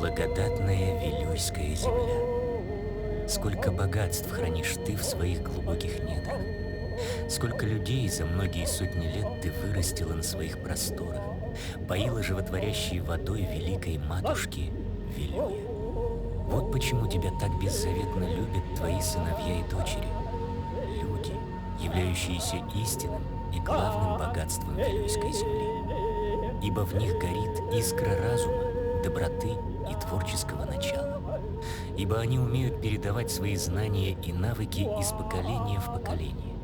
Благодатная Вилюйская земля! Сколько богатств хранишь ты в своих глубоких недрах! Сколько людей за многие сотни лет ты вырастила на своих просторах, поила животворящей водой великой матушки Вилюя. Вот почему тебя так беззаветно любят твои сыновья и дочери. Люди, являющиеся истинным и главным богатством Вилюйской земли. Ибо в них горит искра разума, доброты и творческого начала. Ибо они умеют передавать свои знания и навыки из поколения в поколение.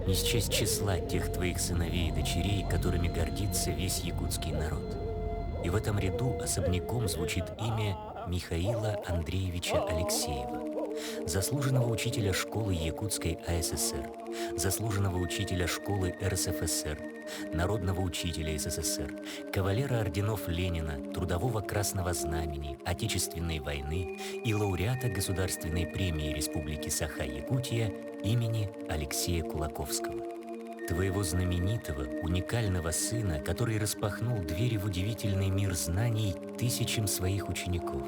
Не счесть числа тех твоих сыновей и дочерей, которыми гордится весь якутский народ. И в этом ряду особняком звучит имя Михаила Андреевича Алексеева, заслуженного учителя школы Якутской АССР, заслуженного учителя школы РСФСР, народного учителя СССР, кавалера орденов Ленина, Трудового Красного Знамени, Отечественной войны и лауреата Государственной премии Республики Саха-Якутия имени Алексея Кулаковского. Твоего знаменитого, уникального сына, который распахнул двери в удивительный мир знаний тысячам своих учеников,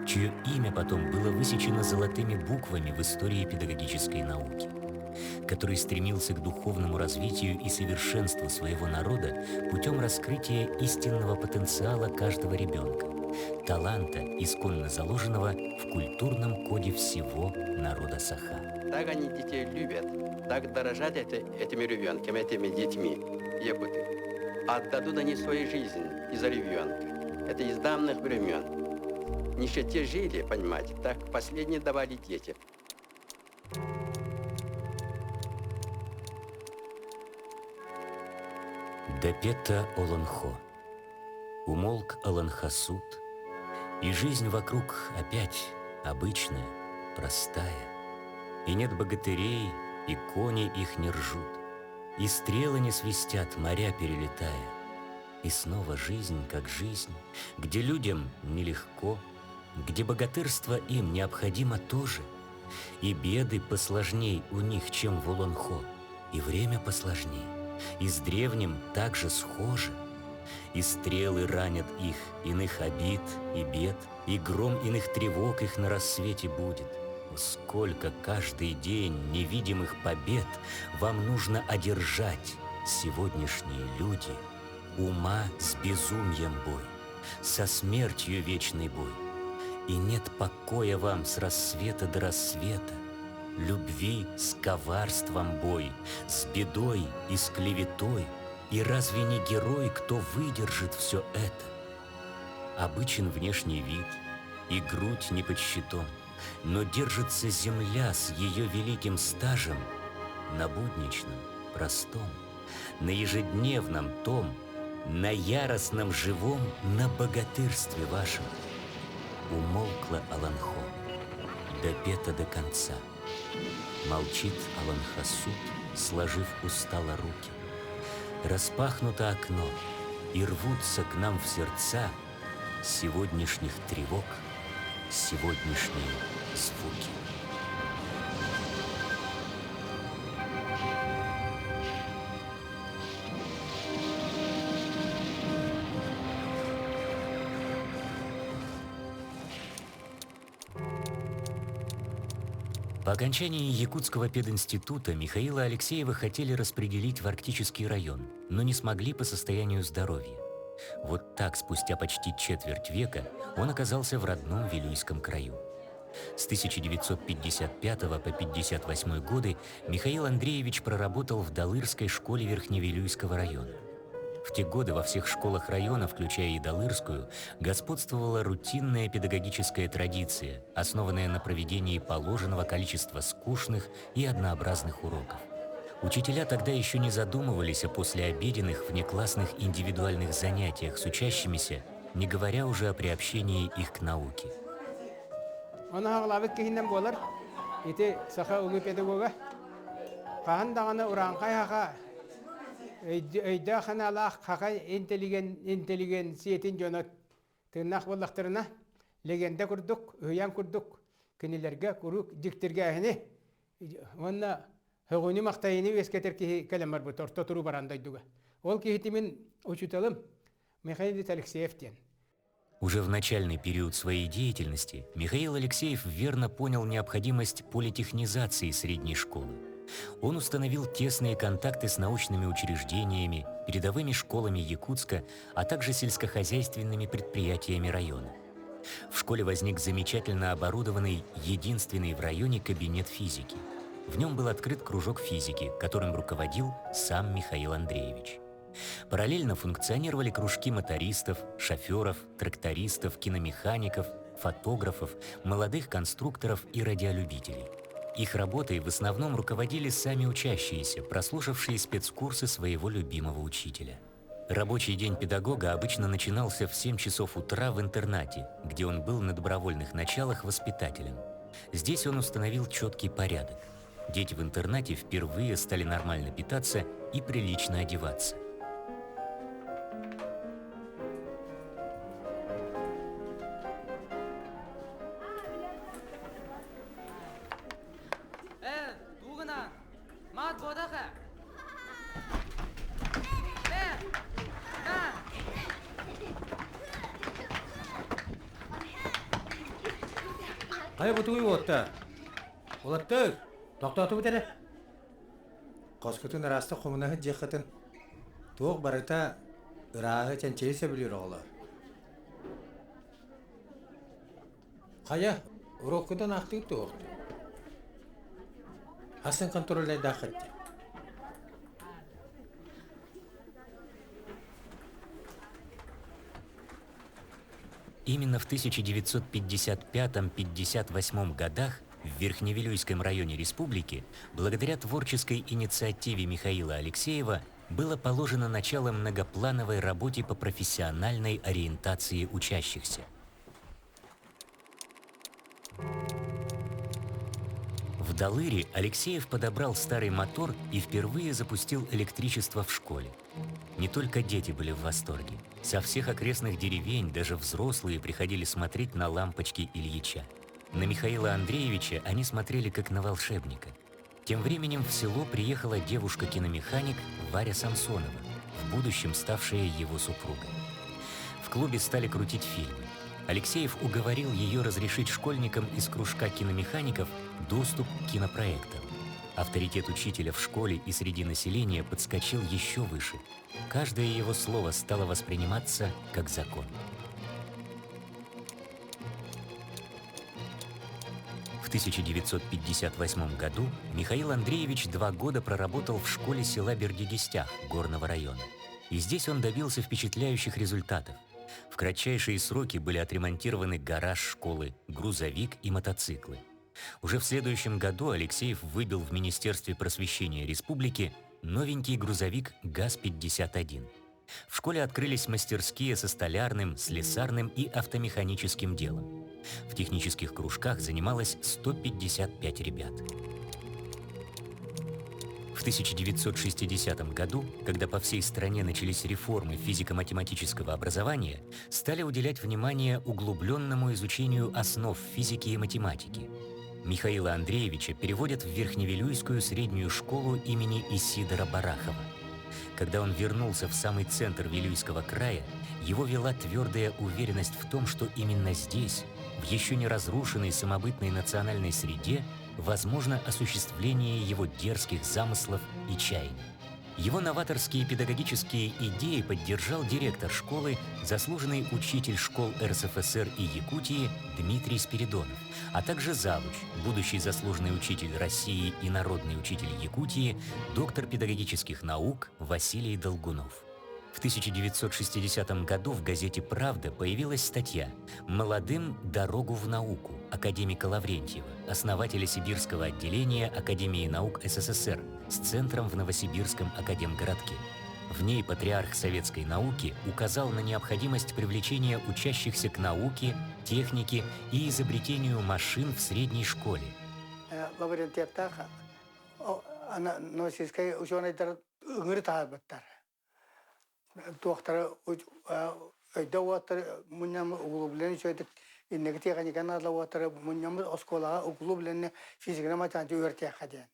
чье имя потом было высечено золотыми буквами в истории педагогической науки, который стремился к духовному развитию и совершенству своего народа путем раскрытия истинного потенциала каждого ребенка, таланта, исконно заложенного в культурном коде всего народа Саха. Так они детей любят, так дорожат этими ребенками, этими детьми, якуты. Отдадут они свою жизнь из-за ребенка. Это из давних времен. Не еще те жили, понимаете, так последние давали дети. Допета Олонхо. Умолк Олонхосуд, и жизнь вокруг опять обычная, простая. И нет богатырей, и кони их не ржут, и стрелы не свистят, моря перелетая. И снова жизнь, как жизнь, где людям нелегко, где богатырство им необходимо тоже, и беды посложней у них, чем в Олонхо, и время посложней, и с древним также схоже. И стрелы ранят их, иных обид и бед, и гром иных тревог их на рассвете будет. Сколько каждый день невидимых побед вам нужно одержать, сегодняшние люди, ума с безумием бой, со смертью вечный бой. И нет покоя вам с рассвета до рассвета, любви с коварством бой, с бедой и с клеветой. И разве не герой, кто выдержит все это? Обычен внешний вид, и грудь не под щитом, но держится земля с ее великим стажем на будничном, простом, на ежедневном том, на яростном живом, на богатырстве вашем. Умолкла Олонхо, допета до конца. Молчит Олонхосуд, сложив устало руки. Распахнуто окно, и рвутся к нам в сердца сегодняшних тревог, сегодняшние звуки. По окончании Якутского пединститута Михаила Алексеева хотели распределить в Арктический район, но не смогли по состоянию здоровья. Вот так, спустя почти четверть века, он оказался в родном Вилюйском краю. С 1955 по 1958 годы Михаил Андреевич проработал в Далырской школе Верхневилюйского района. В те годы во всех школах района, включая и Далырскую, господствовала рутинная педагогическая традиция, основанная на проведении положенного количества скучных и однообразных уроков. Учителя тогда еще не задумывались о послеобеденных внеклассных индивидуальных занятиях с учащимися, не говоря уже о приобщении их к науке. Ону аҕалаабыт киһинэн буолар. Ити саха улуу педагога. Хаһан даҕаны урааҥхай хаха өйдөөх санаалаах хаха интеллигенциятин дьоно тыыннаах буоллахтарына легенда курдук, үһүйээн курдук кинилэргэ куруук дьиктиргээһини уонна һөҕүүнү-махтайыыны үөскэтэр киһи кэлэн барбыт орто туруу баран дойдуга. Ол киһити мин учууталым Михаил Алексеев диэн. Уже в начальный период своей деятельности Михаил Алексеев верно понял необходимость политехнизации средней школы. Он установил тесные контакты с научными учреждениями, передовыми школами Якутска, а также сельскохозяйственными предприятиями района. В школе возник замечательно оборудованный, единственный в районе кабинет физики. В нем был открыт кружок физики, которым руководил сам Михаил Андреевич. Параллельно функционировали кружки мотористов, шоферов, трактористов, киномехаников, фотографов, молодых конструкторов и радиолюбителей. Их работой в основном руководили сами учащиеся, прослушавшие спецкурсы своего любимого учителя. Рабочий день педагога обычно начинался в 7 часов утра в интернате, где он был на добровольных началах воспитателем. Здесь он установил четкий порядок. Дети в интернате впервые стали нормально питаться и прилично одеваться. Хайа бутуй уотта? Улаттыр, тохтоотубут эрэ. Хоскутун ыраастык хомунаһыт дьиэххитин туох барыта ырааһы чэнчиһи сөбүлүүр оҕолор. Хайа, уроккутун аахтыыр туохтуу? Хасын контроллайдааххыт дии. Именно в 1955-58 годах в Верхневилюйском районе республики, благодаря творческой инициативе Михаила Алексеева, было положено начало многоплановой работе по профессиональной ориентации учащихся. В Далыре Алексеев подобрал старый мотор и впервые запустил электричество в школе. Не только дети были в восторге. Со всех окрестных деревень даже взрослые приходили смотреть на лампочки Ильича. На Михаила Андреевича они смотрели как на волшебника. Тем временем в село приехала девушка-киномеханик Варя Самсонова, в будущем ставшая его супругой. В клубе стали крутить фильмы. Алексеев уговорил ее разрешить школьникам из кружка киномехаников доступ к кинопроектам. Авторитет учителя в школе и среди населения подскочил еще выше. Каждое его слово стало восприниматься как закон. В 1958 году Михаил Андреевич 2 года проработал в школе села Бердигестях Горного района. И здесь он добился впечатляющих результатов. В кратчайшие сроки были отремонтированы гараж школы, грузовик и мотоциклы. Уже в следующем году Алексеев выбил в Министерстве просвещения республики новенький грузовик ГАЗ-51. В школе открылись мастерские со столярным, слесарным и автомеханическим делом. В технических кружках занималось 155 ребят. В 1960 году, когда по всей стране начались реформы физико-математического образования, стали уделять внимание углубленному изучению основ физики и математики. Михаила Андреевича переводят в Верхневилюйскую среднюю школу имени Исидора Барахова. Когда он вернулся в самый центр Вилюйского края, его вела твердая уверенность в том, что именно здесь, в еще не разрушенной самобытной национальной среде, возможно осуществление его дерзких замыслов и чаяний. Его новаторские педагогические идеи поддержал директор школы, заслуженный учитель школ РСФСР и Якутии Дмитрий Спиридонов, а также завуч, будущий заслуженный учитель России и народный учитель Якутии, доктор педагогических наук Василий Долгунов. В 1960 году в газете «Правда» появилась статья «Молодым дорогу в науку» академика Лаврентьева, основателя Сибирского отделения Академии наук СССР с центром в Новосибирском академгородке. В ней патриарх советской науки указал на необходимость привлечения учащихся к науке, технике и изобретению машин в средней школе. Лаврентьевтаах Новосибирскай ученайдар ыҥыры таһаарбыттар. Туохтара өйдө уоттар мунньам углублен үчүгэйдик инники тиэхиньикэ наадала уоттары мунньаммыт оскуолаҕа углубленне физиканы математика үөрэтиэххэ диэн.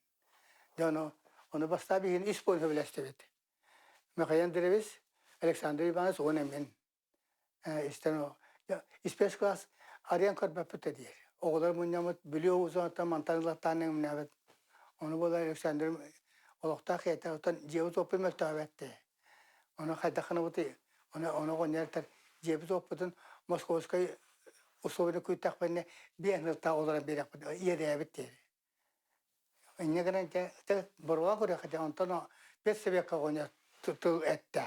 Дьэ ону ону бастаан биһигини үс пуун сөбүлэстибит. Михаил Андреевич, Александр Иванович уонна мин. Истэн Испэс класс арыйан көрбөппүт да диир. Оҕолор мунньаммыт Бүлүү узонаттан мантан ылаттаан өҥнөөбүт. Ону буолар Александр олохтоох ийэтэ оттон дьиэбит уоппут мөлтөөбөт дии. Ону хайдах гынабытый? Ону ону оҕонньор дьиэбит уоппутун московскай условияны күүттэхпинэ биэн ылтаа олорон биэрэхпит иэдээбит диэри. Инньэ гынан дьэ боруока көрүөххэ онтон педсовекка оҕонньор тыл эттэ.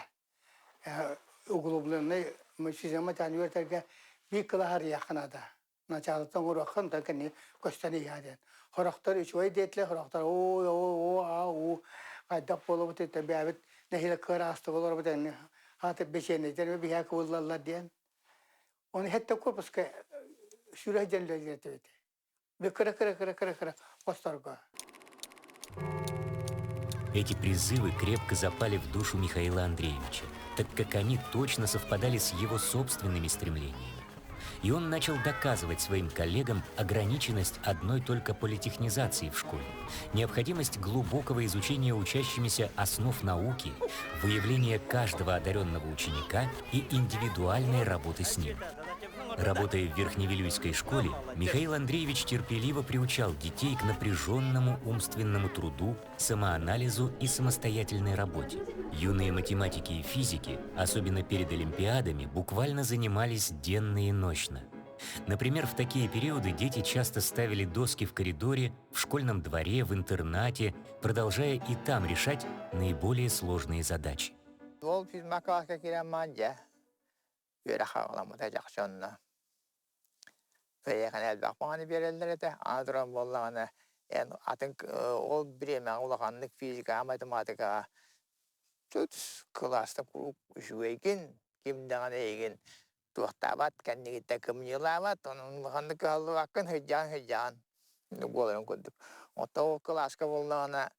Углубленный система үөрэтэргэ биир кылааһы арыйыахха наада. Началыттан оҥоруохха, онтон кэнники көстөн иһиэҕэ диэн. Сорохтор үчүгэй диэтилэр, сорохтор оо, оо, оо, аа, уу, хайдах буолабыт это бэйэбит нэһиилэ кыараастык олоробут эҥин аата бэчиэннэйдэр биһээ кыбыллаллар диэн. Оны хэттэ корпуска сүрэх дьэн үлэлиэтибит. Кыра-кыра-кыра-кыра-кыра хосторго. Эти призывы крепко запали в душу Михаила Андреевича, так как они точно совпадали с его собственными стремлениями. И он начал доказывать своим коллегам ограниченность одной только политехнизации в школе, необходимость глубокого изучения учащимися основ науки, выявления каждого одаренного ученика и индивидуальной работы с ним. Работая в Верхневилюйской школе, Михаил Андреевич терпеливо приучал детей к напряженному умственному труду, самоанализу и самостоятельной работе. Юные математики и физики, особенно перед олимпиадами, буквально занимались денно и нощно. Например, в такие периоды дети часто ставили доски в коридоре, в школьном дворе, в интернате, продолжая и там решать наиболее сложные задачи. Ол физмакка киирэн дьэ үөрэх хаҕаламмыта чахчы онно. Эйиэхэ элбэх баҕаны биэрэллэр этэ. Аны туран буоллаҕына эн атын ол бириэмэҕэ улаханнык физикаҕа, математикаҕа тут кылааста куруук үчүгэйгин, ким даҕаны эйигин туохтаабат, кэннигиттэн кымньыылаабат, онон улаханнык кыһаллыбаккын, сылдьаҕын-сылдьаҕын буоларын курдук. Оттон ол кылааска буоллаҕына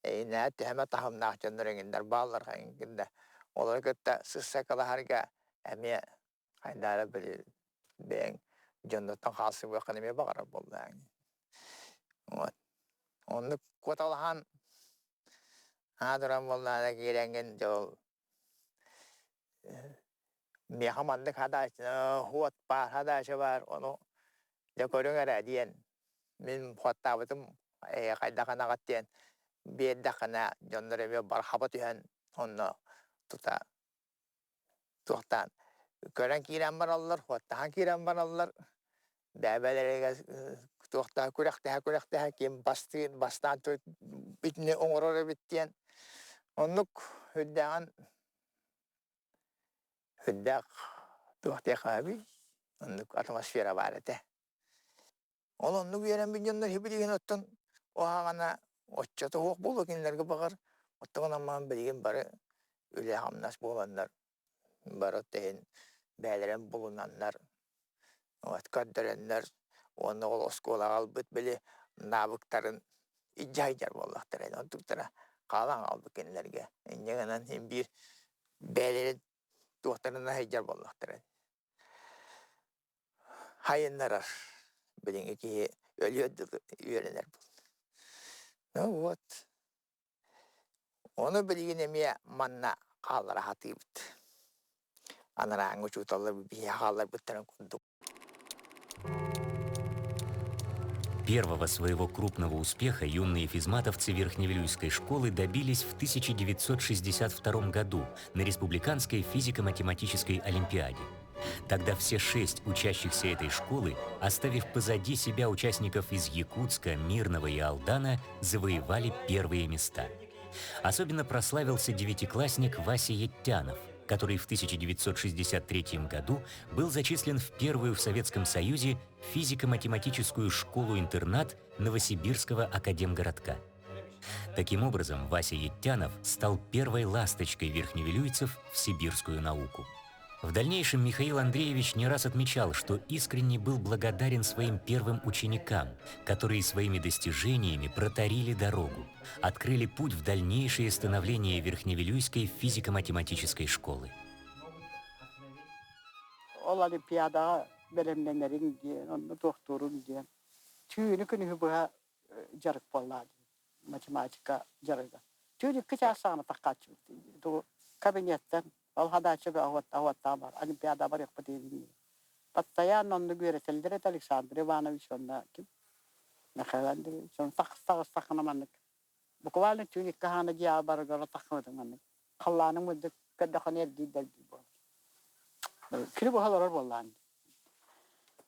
эйинээ төһөмө таһымнаах дьоннор эҥиннэр бааллар эҥин да олору кытта сыссакалаһарга эмиэ хайдаара били бэйэҥ дьоннортон хаалсыбыаххын эмиэ баҕарар буоллаҕыҥ. Вот. Оннук куоталаһан аадыран буоллаҕына киирэҥҥин дьэ ол миэхэ маннык хуот баар хадаача баар ону дьэ көрүҥ эрэ диэн мин хуоттаабытым хайдах анаҕыт диэн биэрдэххинэ дьоннор эмиэ бархаба түһэн онно тута туохтаан көрөн киирэн бараллар хуоттаһан киирэн бараллар бэйэлэригэр туохтаах күрэхтэһэ күрэхтэһэ ким бастыын бастаан итини оҥорор эбит диэн оннук үрдээҕин үрдээх туох диэххэ оннук атмосфера баар этэ. Ол оннук үөрэммит дьоннор билигин оттон уһаҕана оччото суох буолуо кинилэргэ баҕар оттон аммаан билигин бары үлэ-хамнас буоланнар бары тэһин бэйэлэрин булунаннар вот көрдөрөннөр уонна ол оскуолаҕа ылбыт били навыктарын илдьэ сылдьар буоллахтара онтуктара хаалан хаалбыт кинилэргэ инньэ гынан син биир бэйэлэрин туохтарынан сылдьар буоллахтара хайыннарар билиҥҥи киһи өлүөр дылы үөрэнэр ну вот Ону билигин эмиэ манна хааллара сатыыбыт. Анарааҥҥы учууталлар биһиэхэ хаалларбыттарын курдук. Первого своего крупного успеха юные физматовцы Верхневилюйской школы добились в 1962 году на Республиканской физико-математической олимпиаде. Тогда все шесть учащихся этой школы, оставив позади себя участников из Якутска, Мирного и Алдана, завоевали первые места. Особенно прославился девятиклассник Вася Еттянов, который в 1963 году был зачислен в первую в Советском Союзе физико-математическую школу-интернат Новосибирского академгородка. Таким образом, Вася Еттянов стал первой ласточкой верхневилюйцев в сибирскую науку. В дальнейшем Михаил Андреевич не раз отмечал, что искренне был благодарен своим первым ученикам, которые своими достижениями протарили дорогу, открыли путь в дальнейшее становление Верхневилюйской физико-математической школы. Ол олимпиадаҕа бэлэмнэнэриҥ диэн, онно туохтууруҥ диэн. Түүнү күнүһү быһа дьарык буоллаа дии, математика дьарыга. Түүн икки чаас саҕана таххааччыбыт. Кабинеттан ол хадааччы аһуоттаах бар, олимпиада барыахпыт диэбин. Постоянно оннук үөрэтэллэр этэ Александр Иванович уонна ким Михаил Андреевич. Ону тахса маннык буквально түүн икки хаана дьиэҕэ барыгар таххыбытым маннык халлааным үрдүк көрдөххүнэ эргийдэрдии буолар. Күнү быһа олорор буоллаҕыҥ.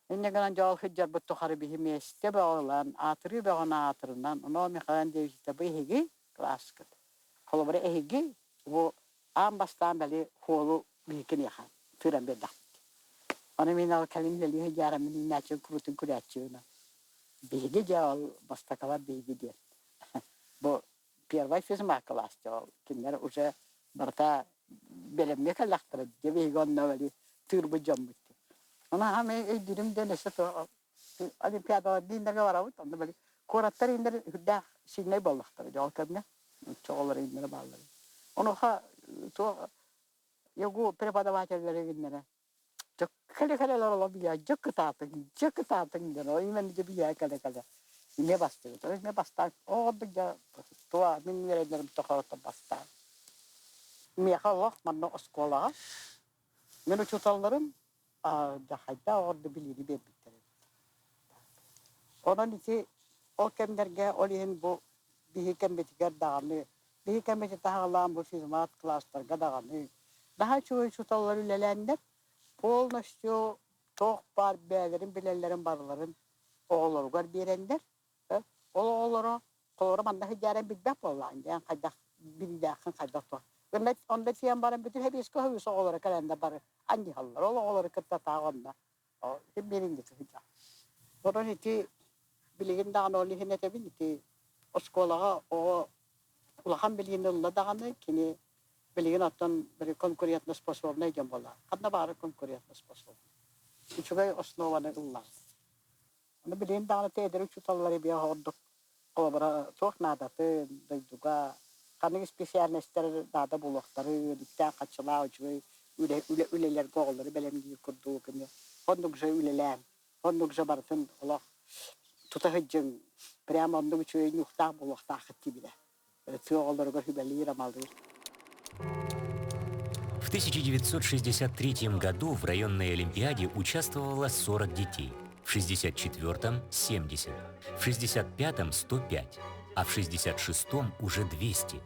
Инньэ гынан дьоол сылдьарбыт тухары биһи миэстэ бөҕө ылан, аатырыы бөҕөнү аатырынан, оноо Михаил Андреевич бу эһиги кылааскыт. Холобура эһиги бу аан бастаан бали хуолу биһи киниэхэ тыыран биэрдэхпит. Ону мин ол кэлин үлэлии сылдьаарым мин иҥнээччи курутун күлээччибин. Биһиги дьэ ол бастакылар биһиги диэн. Бу первай физмат кылаас дьэ ол кинилэр уже барыта бэлэмҥэ кэллэхтэрэ дьэ биһиги онно бали тыырбыт дьоммут диэн. Ону аһам өйдүүрүм диэн өссө олимпиадалар дииннэргэ барабыт онно бали куораттар ииннэр үрдээх сильнай буоллахтара дьэ ол кэмҥэ оҕолор ииннэрэ бааллар. Онуоха туох ЕГУ преподавателлэрэ гиннэрэ Кэлэ-кэлэ олоролор билиэ дьэ кытаатыҥ, дьэ кытаатыҥ диэн ол именно дьэ билиэ кэлэ-кэлэ эмиэ бастыыбыт. Ол эмиэ бастаан оҕордук дьэ туа мин үөрэнэрим тохоотон бастаан. Миэхэ олох манна оскуолаҕа мин учууталларым дьэ хайдах оҕорду билиини биэрбиттэр эбит. Онон ити ол кэмнэргэ ол иһин бу биһи кэммитигэр даҕаны биһи кэммити таһаҕалаан бу физмат класстарга даҕаны наһаа үчүгэй учууталлар үлэлээннэр полностью туох баар бэйэлэрин билэллэрин барыларын оҕолоругар биэрэннэр ол оҕолоро холоро манна сылдьааран билбэт буоллаҕын диэн хайдах билиилээххин хайдах туох онно тиийэн баран бүтүн сэбиэскэ союз оҕолоро кэлэннэр бары анньыһаллар ол оҕолору кытта таах онно ити сылдьар онон ити билигин даҕаны ол иһин этэбин ити оскуолаҕа оҕо улахан билиини ылла даҕаны кини билигин оттон конкурентноспособнай диэн буолла. Ханна баары конкурентноспособнай. Үчүгэй основаны ыллаҕын. Аны билигин даҕаны эдэр учууталлары биэ ордук холобура туох наадатын дойдуга ханнык специальностар наада буолуохтары үөдүктээх хаччылаах үчүгэй үлэ, үлэ, үлэлэргэ оҕолору бэлэмниир курдук эмиэ оннук же үлэлээн оннук же барытын олох тута сылдьыҥ прямо оннук үчүгэй ньуухтаах буолуохтааххыт диибинэ тыа оҕолоругар сүбэлиир-амалыыр. В 1963 году в районной олимпиаде участвовало 40 детей, в 1964-м – 70, в 1965-м – 105, а в 1966-м уже 200.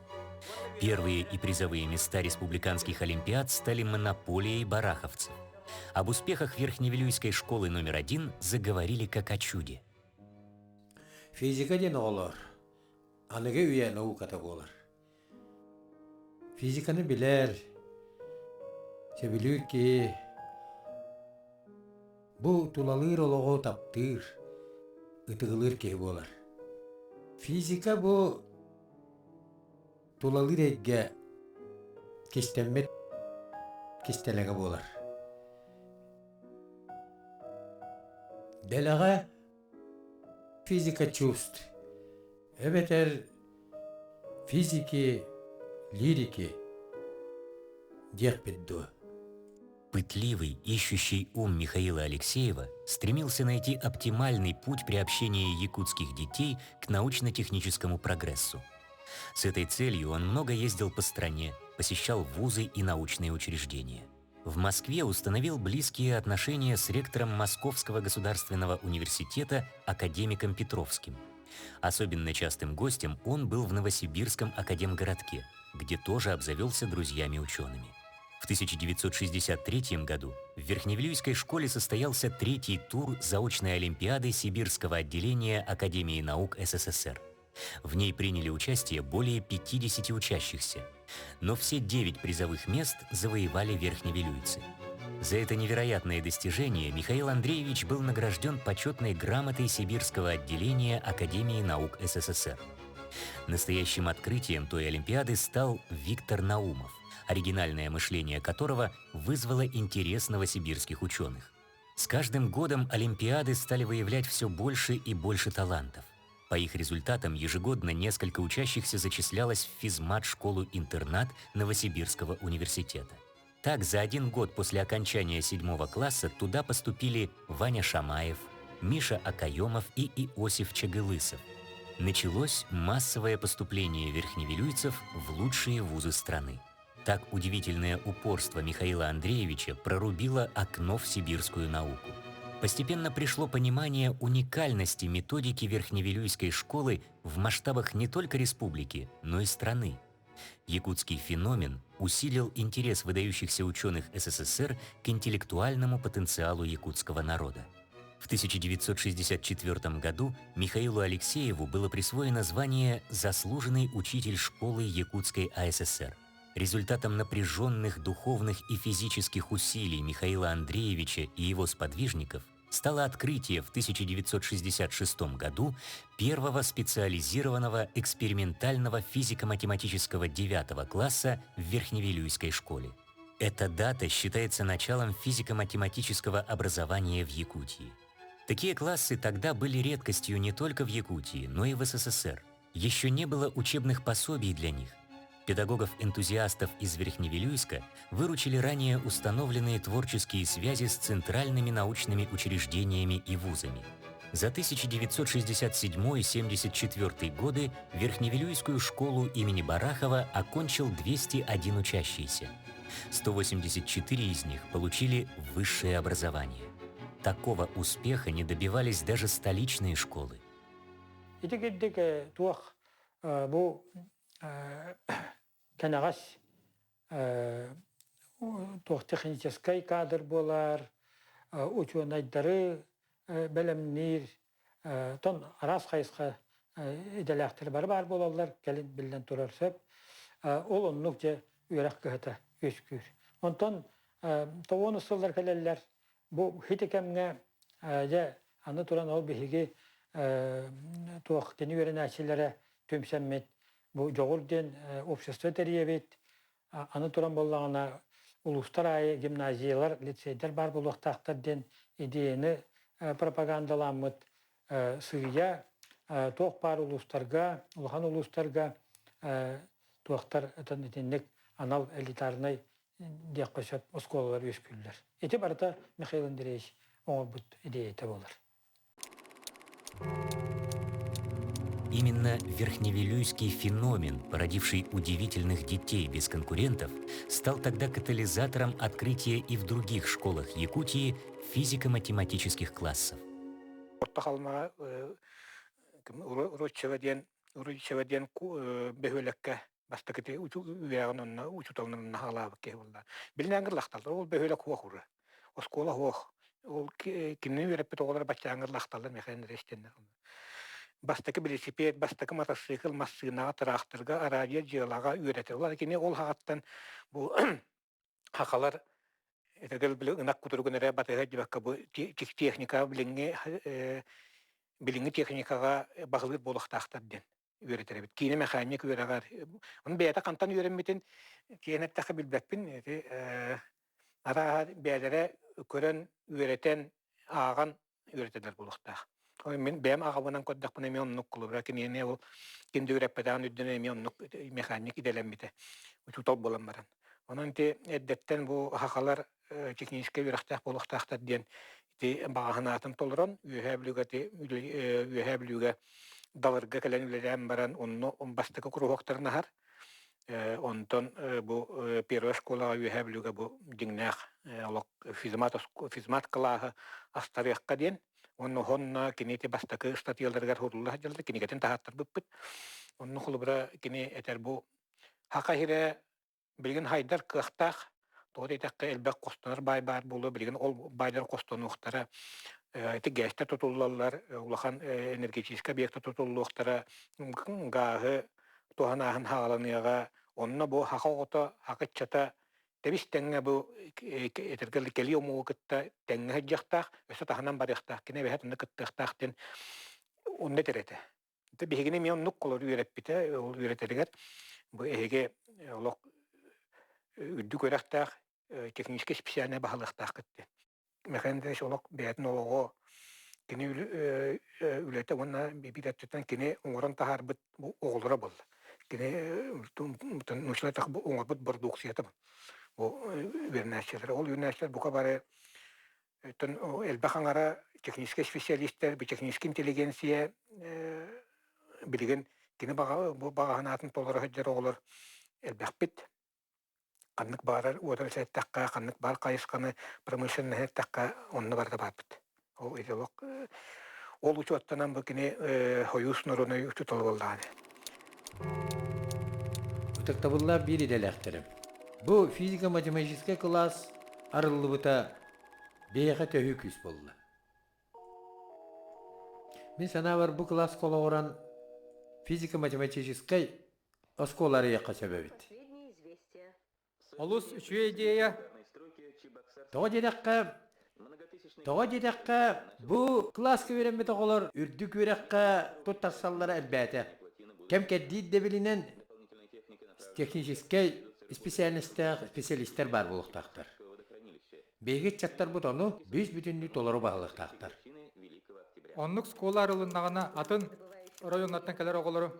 Первые и призовые места республиканских олимпиад стали монополией бараховцев. Об успехах Верхневилюйской школы номер один заговорили как о чуде. Физика диэн оҕолор аныгы үйэ науката буолар. Физиканы билэр, сөбүлүүр киһи бу тулалыыр олоҕу таптыыр, ытыгылыыр киһи буолар. Физика бу тулалыыр эйгэ кистэммит кистэлэҥэ буолар. Дэлэҕэ физика чувств эбэтэр физики лирики диэхпит дуо? Пытливый, ищущий ум Михаила Алексеева стремился найти оптимальный путь приобщения якутских детей к научно-техническому прогрессу. С этой целью он много ездил по стране, посещал вузы и научные учреждения. В Москве установил близкие отношения с ректором Московского государственного университета академиком Петровским. Особенно частым гостем он был в Новосибирском академгородке, где тоже обзавелся друзьями-учеными. В 1963 году в Верхневилюйской школе состоялся третий тур заочной олимпиады Сибирского отделения Академии наук СССР. В ней приняли участие более 50 учащихся. Но все 9 призовых мест завоевали верхневилюйцы. За это невероятное достижение Михаил Андреевич был награжден почетной грамотой Сибирского отделения Академии наук СССР. Настоящим открытием той Олимпиады стал Виктор Наумов, оригинальное мышление которого вызвало интерес новосибирских ученых. С каждым годом Олимпиады стали выявлять все больше и больше талантов. По их результатам ежегодно несколько учащихся зачислялось в физмат-школу-интернат Новосибирского университета. Так, за один год после окончания седьмого класса туда поступили Ваня Шамаев, Миша Акаемов и Иосиф Чагылысов. Началось массовое поступление верхневилюйцев в лучшие вузы страны. Так удивительное упорство Михаила Андреевича прорубило окно в сибирскую науку. Постепенно пришло понимание уникальности методики Верхневилюйской школы в масштабах не только республики, но и страны. Якутский феномен усилил интерес выдающихся ученых СССР к интеллектуальному потенциалу якутского народа. В 1964 году Михаилу Алексееву было присвоено звание «Заслуженный учитель школы Якутской АССР». Результатом напряженных духовных и физических усилий Михаила Андреевича и его сподвижников стало открытие в 1966 году первого специализированного экспериментального физико-математического девятого класса в Верхневилюйской школе. Эта дата считается началом физико-математического образования в Якутии. Такие классы тогда были редкостью не только в Якутии, но и в СССР. Еще не было учебных пособий для них. Педагогов-энтузиастов из Верхневилюйска выручили ранее установленные творческие связи с центральными научными учреждениями и вузами. За 1967-74 годы Верхневилюйскую школу имени Барахова окончил 201 учащийся. 184 из них получили высшее образование. Такого успеха не добивались даже столичные школы. Ити кирдик туох бу кэнэҕэс туох техническай кадр буолар, учуонайдары бэлэмниир, тон араас хайысха идэлээхтэр бары баар буолаллар, кэлин биллэн турар сөп. Ол оннук дьэ үөрэх кыһата үөскүүр. Онтон тоҕуон сыллар кэлэллэр. Бу хити кэмҥэ дьэ аны туран ол биһиги туох кини үөрэнээччилэрэ түмсэммит бу Дьоҕур диэн общество тэрийэбит. Аны туран буоллаҕына улуустар аайы гимназиялар, лицейдэр баар буолуохтаахтар диэн идеяны пропагандаламмыт сыыйа туох баар улуустарга, улахан улуустарга туохтар итинник анал элитарнай диэххэ сөп оскуолалар үөскүүллэр. Ити барыта Михаил Андреевич оҥорбут идеята буолар. Именно верхневилюйский феномен, породивший удивительных детей без конкурентов, стал тогда катализатором открытия и в других школах Якутии физико-математических классов. Орто Халымаҕа Уручева диэн Уручева диэн бөһүөлэккэ бастакы үөрэҕин онно учууталынан наһаалаабыт киһи буолла. Билин ангырлахталлар, ол бөһүөлэк хуох ура. Оскуола хуох. Ол кимни үөрэппит оҕолор бачча ангырлахталлар Михаил Андреевич диэннэр. Бастакы велосипед, бастакы мотоцикл, массыынаҕа, тыраахтырга, радио дьыалаҕа үөрэтэр. Ол кини ол хаҕаттан бу хахалар этэгэл били ынах кутуругун эрэ батыһа дибакка бу техника билиҥҥи билиҥҥи техникаҕа баһылыыр буолуохтаахтар диэн үөрэтэр эбит. Киинэ механик үөрэҕэр оны бэйэтэ хантан үөрэммитин киэн эттэххэ билбэппин. Ити арааһа бэйэлэрэ көрөн, үөрэтэн, ааҕан үөрэтэллэр буолуохтаах. Мин бэйэм аҕабынан көрдөхпүнэ эмиэ оннук кулубура кинини ол ким да үөрэппэтэҕин үрдүнэн эмиэ оннук механик идэлэммитэ учуутал буолан баран. Онон ити эрдэттэн бу хахалар техническэй үөрэхтээх буолуохтаахтар диэн ити баҕаһынаатын толорон Үөһээ Бүлүүгэ Үөһээ Бүлүүгэ Далырга кэлэн үлэлээн баран онно бастакы куруһуоктарын аһар. Онтон бу первая школаҕа Үөһээ Бүлүүгэ бу дьиҥнээх олох физмат физмат кылааһы астарыахха диэн уонна онно кини ити бастакы ыстатыйаларыгар сурулла сылдьаллар кинигэтин таһааттарбыппыт. Онно холобура кини этэр бу Хака иһирэ Билигин хайдар кыахтаах, тоҕо диэтэххэ элбэх хостонор баай баар буолуо, билигин ол баайдар хостонуохтара, ити ГЭСтэр тутуллаллар, улахан энергетическэй объекта тутуллуохтара, гааһы туһанааһын хааланыаҕа, онно бу саха оҕото, саха ыччата тэбис тэҥҥэ бу этэргэ кэлии омугу кытта тэҥҥэ сылдьыахтаах, өссө таһынан барыахтаах, кини эбэһээт онно кыттыахтаах диэн онно этэр этэ. Биһигини эмиэ оннук олор үөрэппитэ, ол үөрэтэригэр бу эһиги олох үрдүк үөрэхтээх техническэй специальнай баһылыахтааххыт диэн. Михаил Андреевич олох бэйэтин олоҕо кини үлэтэ уонна биир өттүттэн кини оҥорон таһаарбыт оҕолоро буолла. Кини научнай оҥорбут бородууксуйата бу үөрэнээччилэр. Ол үөрэнээччилэр бука бары Оттон элбэх аҥара техническэй специалистар, техническэй интеллигенция билигин кини баҕа бу баҕа санаатын толоро сылдьар оҕолор элбэхпит. Ханнык баҕарар уотары эттэххэ, ханнык баар хайысханы промышленноһы эттэххэ, онно барыта баарбыт. Ол идеолог ол учуоттанан бу кини Союз народнай учуутала буоллаҕа. Ытыктабыллаах биир идэлээхтэрим. Бу физико-математическай кылаас арыллыбыта биһиэхэ төһүү күүс буолла. Мин санаабар бу кылааска олоҕуран физико-математическай оскуола арыйыахха сөп эбит. Олус үчүгэй идея. Тоҕо диэтэххэ, тоҕо диэтэххэ, бу кылааска үөрэммит оҕолор үрдүк үөрэххэ туттарсаллара элбээтэ. Кэм-кэрдии ирдэбилинэн техническэй специальностаах специалистар баар буолуохтаахтар. Биһиги ыччаттарбыт ону бүүс-бүтүннүү толору баһылыахтаахтар. Оннук школа арылыннаҕына атын районнартан кэлэр оҕолору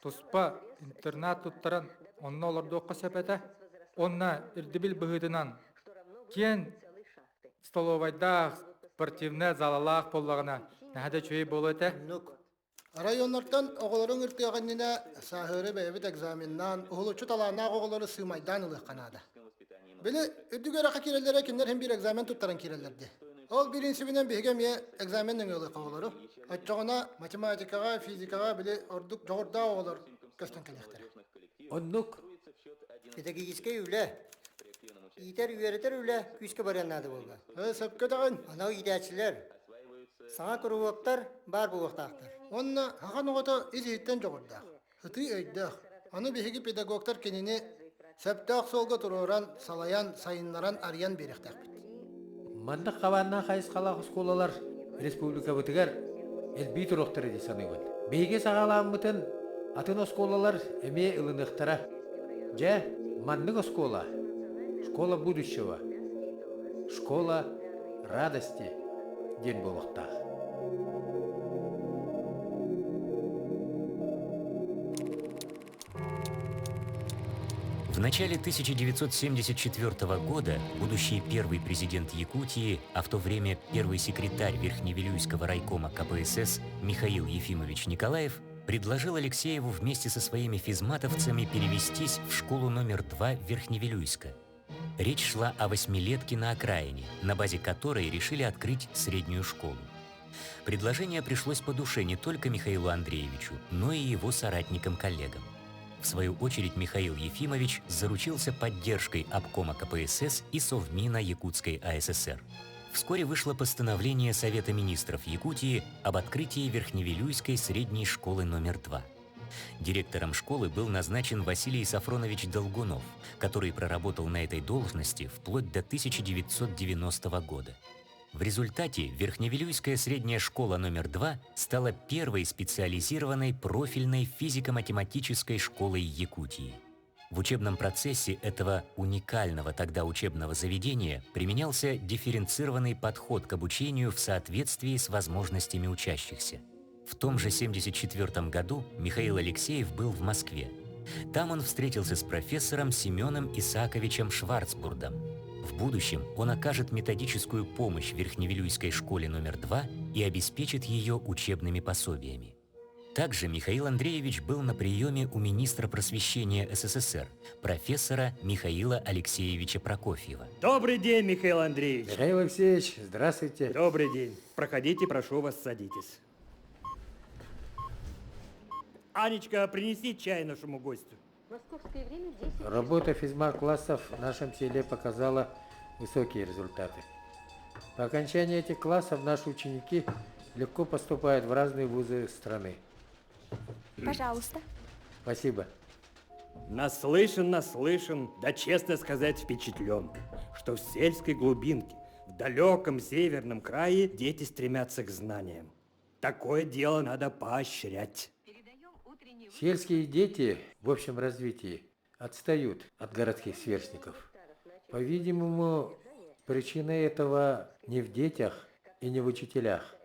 туспа интернат туттаран онно олордуохха сөп этэ. Уонна ирдэбил быһыытынан киэҥ столовайдаах, спортивнай залалаах буоллаҕына наһаа да үчүгэй буолуо этэ. Районнартан оҕолорун ыртыах иннинэ сааһыары бэйэбит экзаменнаан, уһулуччу талааннаах оҕолору сыымайдаан ылыахха наада. Били үрдүк үөрэххэ киирэллэрэ кинилэр иһин биир экзамен туттаран киирэллэр дии. Ол бириинсибинэн биһиги эмиэ экзамен нөҥүө ылыахха оҕолору. Оччоҕуна математикаҕа, физикаҕа били ордук дьоҕурдаах оҕолор көстөн кэлиэхтэрэ. Оннук. Педагогическай үлэ, иитэр-үөрэтэр үлэ күүскэ барыан наада буолла. Сөпкө даҕын. Анал иитээччилэр, саҥа куруһуоктар баар буолуохтаахтар. Уонна хахан оҕото ис-иһиттэн дьоҕурдаах, сытыы өйдөөх. Аны биһиги педагогтар кинини сөптөөх суолга туруоран, салайан, сайыннаран, арыйан биэриэхтээхпит. Маннык хабааннаах хайысхалаах оскуолалар республикабытыгар элбии туруохтара дии саныыбын. Биһиги саҕалааммытын атын оскуолалар эмиэ ылыныахтара. Дьэ, маннык оскуола, школа будущего, школа радости диэн буолуохтаах. В начале 1974 года будущий первый президент Якутии, а в то время первый секретарь Верхневилюйского райкома КПСС Михаил Ефимович Николаев предложил Алексееву вместе со своими физматовцами перевестись в школу номер 2 Верхневилюйска. Речь шла о восьмилетке на окраине, на базе которой решили открыть среднюю школу. Предложение пришлось по душе не только Михаилу Андреевичу, но и его соратникам-коллегам. В свою очередь Михаил Ефимович заручился поддержкой обкома КПСС и Совмина Якутской АССР. Вскоре вышло постановление Совета министров Якутии об открытии Верхневилюйской средней школы номер 2. Директором школы был назначен Василий Сафронович Долгунов, который проработал на этой должности вплоть до 1990 года. В результате Верхневилюйская средняя школа номер 2 стала первой специализированной профильной физико-математической школой Якутии. В учебном процессе этого уникального тогда учебного заведения применялся дифференцированный подход к обучению в соответствии с возможностями учащихся. В том же 1974 году Михаил Алексеев был в Москве. Там он встретился с профессором Семеном Исааковичем Шварцбурдом. В будущем он окажет методическую помощь Верхневилюйской школе номер 2 и обеспечит ее учебными пособиями. Также Михаил Андреевич был на приеме у министра просвещения СССР, профессора Михаила Алексеевича Прокофьева. Добрый день, Михаил Андреевич. Михаил Алексеевич, здравствуйте. Добрый день. Проходите, прошу вас, садитесь. Анечка, принеси чай нашему гостю. Работа физмат-классов в нашем селе показала высокие результаты. По окончании этих классов наши ученики легко поступают в разные вузы страны. Пожалуйста. Спасибо. Наслышан, наслышан, да честно сказать, впечатлен, что в сельской глубинке, в далеком северном крае дети стремятся к знаниям. Такое дело надо поощрять. Сельские дети в общем развитии отстают от городских сверстников. По-видимому, причина этого не в детях и не в учителях,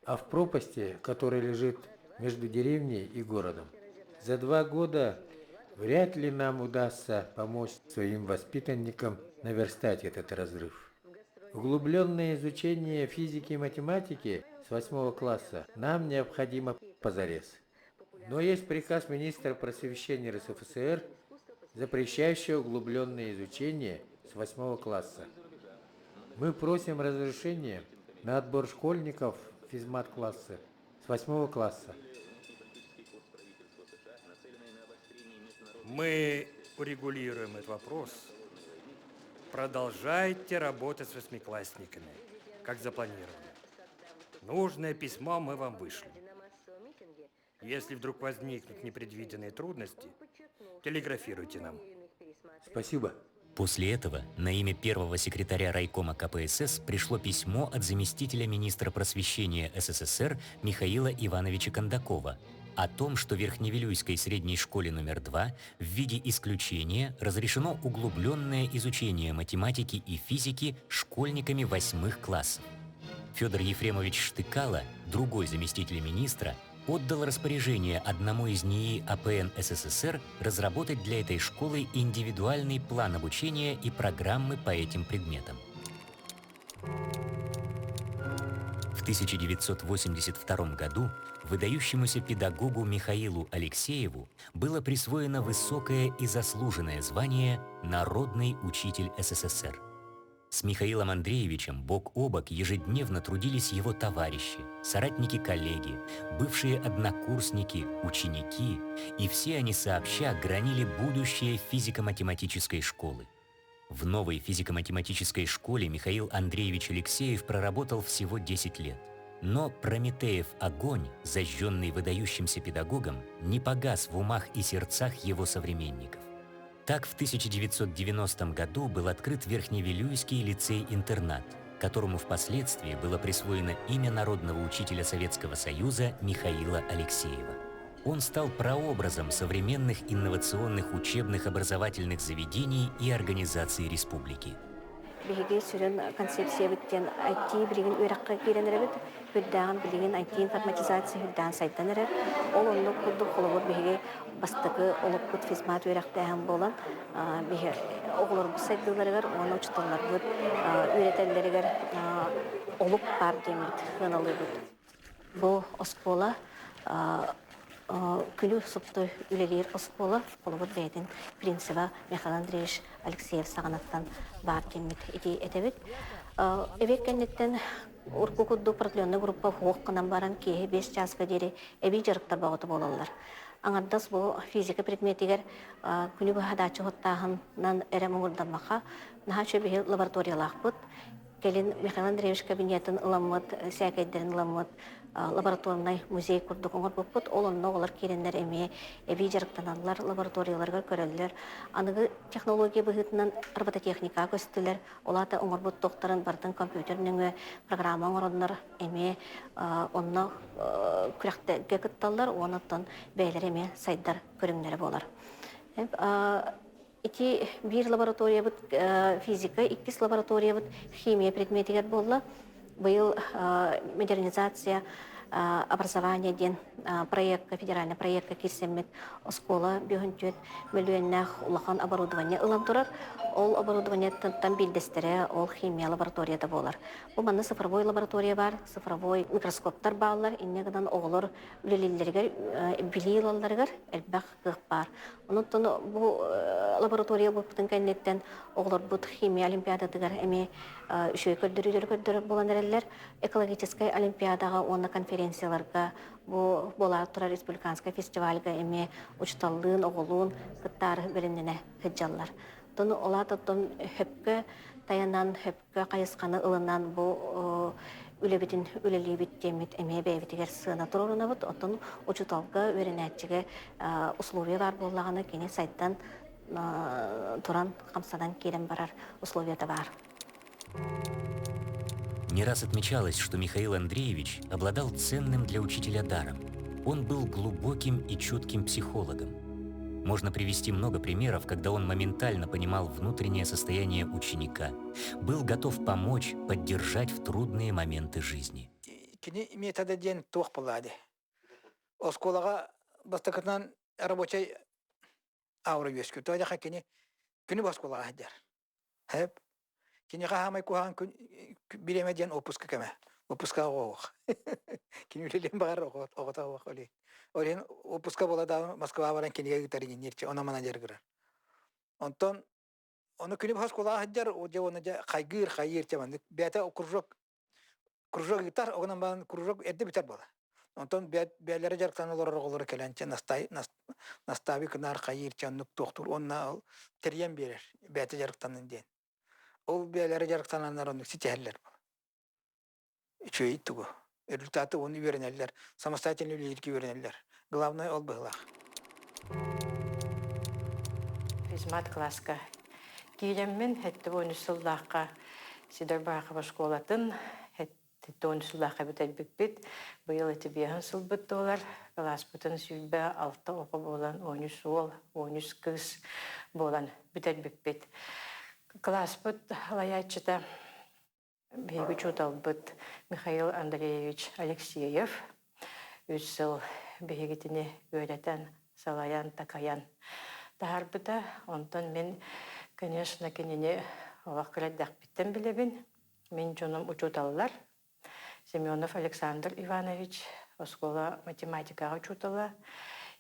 а в пропасти, которая лежит между деревней и городом. За 2 года вряд ли нам удастся помочь своим воспитанникам наверстать этот разрыв. Углубленное изучение физики и математики с 8 класса нам необходимо позарез. Но есть приказ министра просвещения РСФСР запрещающее углубленное изучение с восьмого класса. Мы просим разрешения на отбор школьников физмат-классы с восьмого класса. Мы урегулируем этот вопрос. Продолжайте работать с восьмиклассниками, как запланировано. Нужное письмо мы вам вышлем. Если вдруг возникнут непредвиденные трудности, телеграфируйте нам. Спасибо. После этого на имя первого секретаря райкома КПСС пришло письмо от заместителя министра просвещения СССР Михаила Ивановича Кондакова о том, что Верхневилюйской средней школе номер 2 в виде исключения разрешено углубленное изучение математики и физики школьниками восьмых классов. Федор Ефремович Штыкало, другой заместитель министра, отдал распоряжение одному из НИИ АПН СССР разработать для этой школы индивидуальный план обучения и программы по этим предметам. В 1982 году выдающемуся педагогу Михаилу Алексееву было присвоено высокое и заслуженное звание «Народный учитель СССР». С Михаилом Андреевичем бок о бок ежедневно трудились его товарищи, соратники-коллеги, бывшие однокурсники, ученики, и все они сообща гранили будущее физико-математической школы. В новой физико-математической школе Михаил Андреевич Алексеев проработал всего 10 лет. Но Прометеев огонь, зажженный выдающимся педагогом, не погас в умах и сердцах его современников. Так, в 1990 году был открыт Верхневилюйский лицей-интернат, которому впоследствии было присвоено имя народного учителя Советского Союза Михаила Алексеева. Он стал прообразом современных инновационных учебных образовательных заведений и организаций республики. Биһиги сүрүн концепциябыт диэн IT билигин үөрэххэ киирэн эрэбит. Үрдээҕин билигин IT информатизация үрдээн сайдан эрэр. Ол оннук курдук холобур биһиги бастакы олукпут физмат үөрэхтээһин буолан биһи оҕолорбут сайдыыларыгар уонна учууталларбыт үөрэтэллэригэр олук баар диэммит сыаналыыбыт. Бу оскуола күнү супту үлэлиир оскуола, холобур бэйэтин принциба Михаил Андреевич Алексеев саҕанаттан баар диэммит ити этэбит. Эбиэт кэнниттэн урукку курдук продленный группа суох гынан баран киэһэ 5 чааска диэри эбии дьарыктар бөҕөтө буолаллар. Аҥардас бу физика предметигэр күнү быһа даача уһуттааһынынан эрэ муҥурдаммакка, наһаа үчүгэй лабораториялаахпыт. Кэлин Михаил Андреевич кабинетын ыламмыт, сээкэйдэрин ыламмыт лабораторнай музей курдук оҥорбуппут. Ол онно оҕолор киирэннэр эмиэ эбии дьарыктаналлар, лабораторияларыгар көрөллөр. Аныгы технология быһыытынан робототехникаҕа көстүлэр. Ол аата оҥорбут туохтарын барытын компьютер нөҥүө программа оҥороннор эмиэ онно күрэхтэргэ кытталлар уонна оттон бэйэлэрэ эмиэ сайдар көрүҥнэрэ буолар. Ити биир лабораториябыт физика, иккис лабораториябыт химия предметигэр буолла. Быйыл модернизация образования диэн проекка, федеральный проекка киирсэммит оскуола 54 мөлүйүөннээх улахан оборудование ылан турар. Ол оборудованиеттан биирдэстэрэ ол химия лабораторията буолар. Бу манна цифровой лаборатория бар, цифровой микроскоптар бааллар. Инньэ гынан оҕолор үлэлииллэригэр, билии ылалларыгар элбэх кыах баар. Онон бу лаборатория буолбутун кэнниттэн оҕолорбут химия олимпиадатыгар эмиэ үчүгэй көрдөрүүлэри көрдөрөр буолан эрэллэр. Экологическай олимпиадаҕа уонна конференцияларга бу буолаары турар республиканскай фестивальга эмиэ учууталлыын, оҕолуун кыттаары бэлэмнэнэ сылдьаллар. Оттон ол оттон хөпкө тайанан, хөпкө хайысханы ылынан бу үлэбитин үлэлиибит диэммит эмиэ бэйэбитигэр сыана туруорунабыт. Оттон учууталга, үөрэнээччигэ условия баар буоллаҕына, кини сайдан туран, хамсанан киирэн барар условията баар. Не раз отмечалось, что Михаил Андреевич обладал ценным для учителя даром. Он был глубоким и чутким психологом. Можно привести много примеров, когда он моментально понимал внутреннее состояние ученика, был готов помочь, поддержать в трудные моменты жизни. Кини метода диэн туох буолла Оскуолаҕа бастакытынан рабочай аура үөскүүр. Тоҕо кини күнү оскуолаҕа сылдьар. Хэп. Киниэхэ хаамай куһаҕан күн бириэмэ диэн отпуска кэмэ. Отпускаҕа оҕо Кини үлэлиэн баҕар оҕото оҕо Ол иһин отпуска буола даҕаны Москваҕа баран кинигэ ыытар иҥинниирчи, онон-манан дьарыгырар. Онтон ону күнү быһа оскуолаҕа сылдьар, дьэ уонна дьэ хайгыыр, хайыыр дьэ маннык бэйэтэ кружок кружок ыытар, оҕунан баран кружок эрдэ бүтэр буолар. Онтон бэйэлэрэ дьарыктана олорор оҕолоро кэлэн чэ настаабый кынаар хайыыр чэ оннук туохтуур уонна ол тэрийэн биэрэр бэйэтэ дьарыктанын диэн. Ол бэйэлэрэ дьарыктананнар оннук ситиһэллэр. Үчүгэй тугу. Результаты уонна үөрэнэллэр. Самостоятельно үлэлииргэ үөрэнэллэр. Главное ол быһылаах. Физмат класска киирэммин 73 сыллаахха Сидор Барахов оскуолатын 73 сыллаахха бүтэрбиппит. Быйыл ити биэһин сылбыт туолар. Кылааспытын 26 оҕо буолан, 13 уол, 13 кыыс буолан бүтэрбиппит. Кылааспыт салайааччыта Биһиги учууталбыт Михаил Андреевич Алексеев үс сыл биһигитини үөрэтэн, салайан, такайан таһаарбыта. Онтон мин, конечно, кинини олох кыра эрдэхпиттэн билэбин. Мин дьонум учууталлар. Семенов Александр Иванович, оскуола математикаҕа учуутала,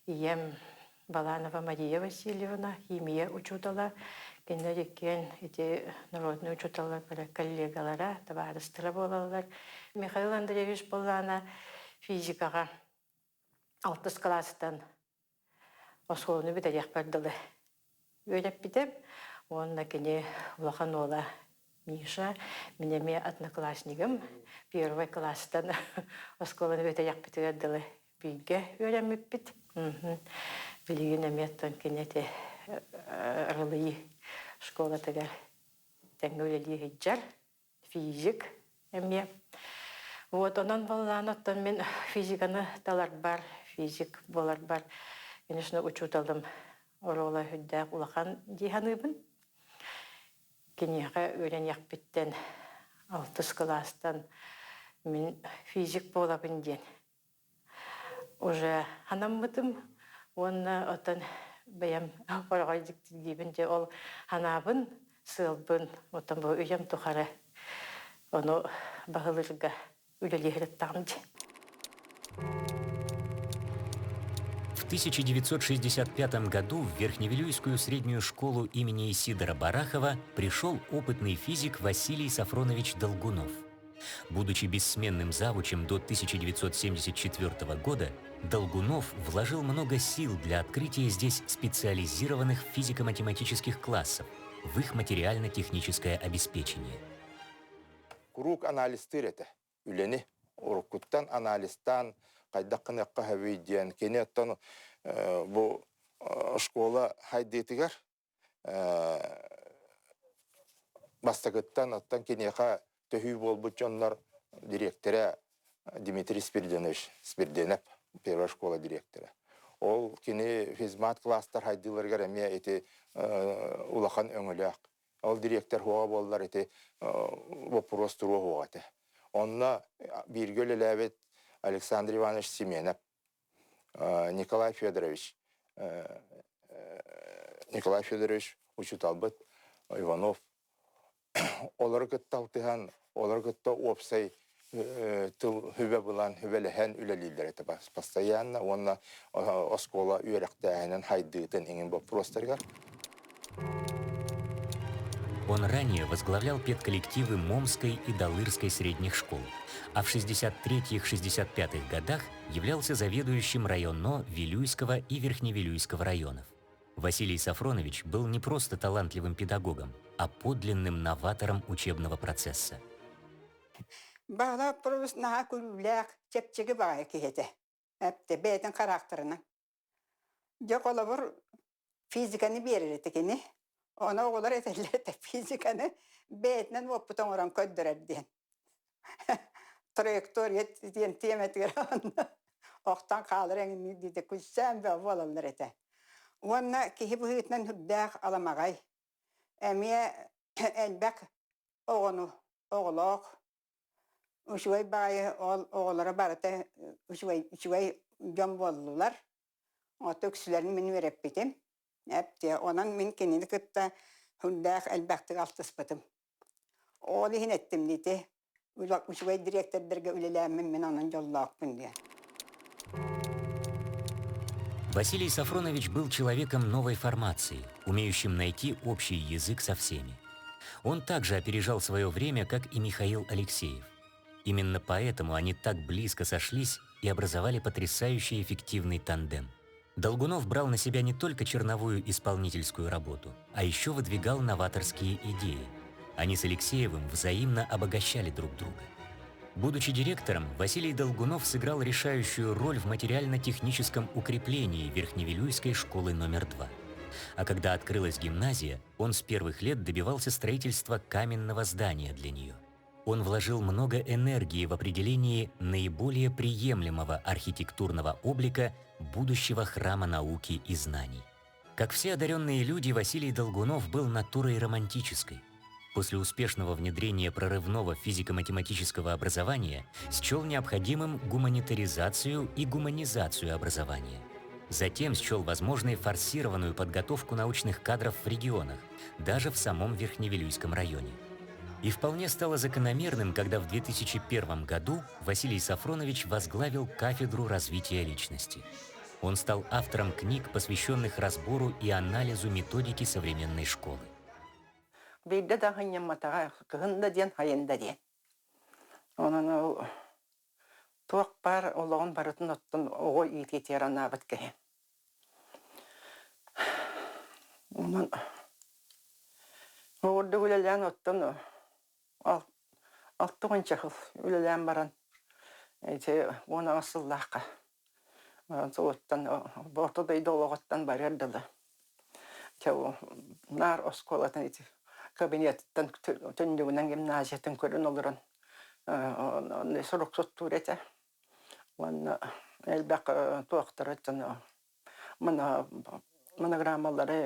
ийэм Баланова Мария Васильевна, химия учуутала, кинилэр иккиэн ити народнай учууталлар коллегалара, табаарыстара буолаллар. Михаил Андреевич Боллана физикаҕа алтыс кылаастан оскуоланы бүтэриэхпэр дылы үөрэппитим. Уонна кини улахан уола Миша, мин эмиэ одноклассникым, первый класстан оскуоланы бүтэриэхпитигэр дылы бииргэ үөрэммиппит. Билигин эмиэ оттон кини ити Арылыйыы школатыгар тэҥҥэ үлэлии сылдьар, физик эмиэ. Вот онон буоллаан оттон мин физиканы таларбар, физик буоларбар, конечно, учууталым оруола сүрдээх улахан дии саныыбын. Киниэхэ үөрэниэхпиттэн алтыс кылаастан мин физик буолабын диэн уже анаммытым уонна оттон бэйэм хороҕой дьиктиргиибин дьэ ол анаабын сыалбын оттон бу үйэм тухары ону баһылыырга үлэлиэхирэттаҕым дии. В 1965 году в Верхневилюйскую среднюю школу имени Исидора Барахова пришел опытный физик Василий Сафронович Долгунов – Будучи бессменным завучем до 1974 года, Долгунов вложил много сил для открытия здесь специализированных физико-математических классов в их материально-техническое обеспечение. Куруук анализтыыр этэ. Үлэни уруккуттан анализтаан хайдах гыныахха сөбүй диэн кини оттон бу школа хайдыытыгар бастакыттан оттон киниэхэ төһүү буолбут дьоннор дириэктэрэ Дмитрий Спиридонович Спирденов, первая школа дириэктэрэ. Ол кини физмат класстар хайдыыларыгар эмиэ ити улахан өҥөлөөх. Ол дириэктэр хуоҕа буоллар ити боппуруос туруо хуоҕа этэ. Онно бииргэ үлэлээбит Александр Иванович Семенов Николай Федорович Николай Федорович учууталбыт Иванов олору кытта алтыһан, олору кытта уопсай тыл хүбэ булан, хүбэлэһэн үлэлииллэр этэ постоянно уонна оскуола үөрэхтээһинин хайдыытын иҥин боппуруостарыгар. Он ранее возглавлял педколлективы Момской и Далырской средних школ, а в 63-65 годах являлся заведующим районно Вилюйского и Верхневилюйского районов. Василий Сафронович был не просто талантливым педагогом, а подлинным новатором учебного процесса. Баҕалаах Пробус наһаа күлүүлээх, чэпчэки баҕайы киһи этэ. Эптэ бэйэтин характерынан. Дьэ холобур физиканы биэрэр этэ кини. Ону оҕолор этэллэр этэ физиканы бэйэтинэн уоппут оҥорон көрдөрөр диэн. Траектория диэн тиэмэтигэр онно охтон хаалар эҥинник диэтэ күлсээн бөҕө буолаллар этэ. Уонна киһи быһыытынан үрдээх аламаҕай. Эмиэ элбэх оҕону оҕолоох Үчүгэй баҕайы ол оҕолоро барыта үчүгэй үчүгэй дьон буоллулар. Ото үксүлэрин мин үөрэппитим. Эптиэ онон мин кинини кытта сүрдээх элбэхтик алтыспытым. Ол иһин эттим дии үчүгэй дириэктэрдэргэ үлэлээммин мин онон дьоллоохпун диэн. Василий Сафронович был человеком новой формации, умеющим найти общий язык со всеми. Он также опережал свое время, как и Михаил Алексеев. Именно поэтому они так близко сошлись и образовали потрясающе эффективный тандем. Долгунов брал на себя не только черновую исполнительскую работу, а еще выдвигал новаторские идеи. Они с Алексеевым взаимно обогащали друг друга. Будучи директором, Василий Долгунов сыграл решающую роль в материально-техническом укреплении Верхневилюйской школы номер 2. А когда открылась гимназия, он с первых лет добивался строительства каменного здания для нее. Он вложил много энергии в определении наиболее приемлемого архитектурного облика будущего храма науки и знаний. Как все одаренные люди, Василий Долгунов был натурой романтической. После успешного внедрения прорывного физико-математического образования счел необходимым гуманитаризацию и гуманизацию образования. Затем счел возможной форсированную подготовку научных кадров в регионах, даже в самом Верхневилюйском районе. И вполне стало закономерным, когда в 2001 году Василий Сафронович возглавил кафедру развития личности. Он стал автором книг, посвященных разбору и анализу методики современной школы. Биирдэ да хынньамматаҕа кыһын да диэн хайын да диэн. Онон ол туох баар олоҕун барытын оттон оҕо иитиитигэр анаабыт киһи. Онон ордук үлэлээн оттон алтыгынча сыл үлэлээн баран ити 18 сыллаахха оттон орто дойду олоҕуттан барыар дылы наар оскуолатын ити кабинетыттан түннүгүнэн гимназиятын көрөн олорон суруксуттуур этэ уонна элбэх туохтары монограммалары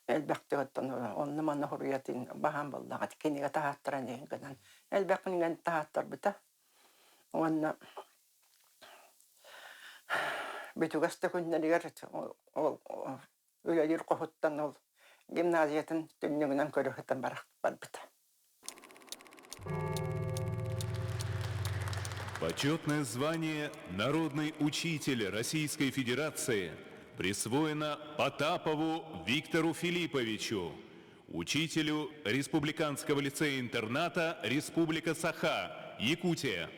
элбэхтик оттон онно-манна суруйатын баһаам буоллаҕа кинигэ таһааттаран иһин гынан элбэх кинигэни таһааттарбыта уонна бүтүгэс да күннэригэр ол үлэлиир хоһуттан ол гимназиятын түннүгүнэн көрө сытан барбыта. Почетное звание «Народный учитель Российской Федерации» присвоено Потапову Виктору Филипповичу, учителю Республиканского лицея-интерната Республика Саха, Якутия.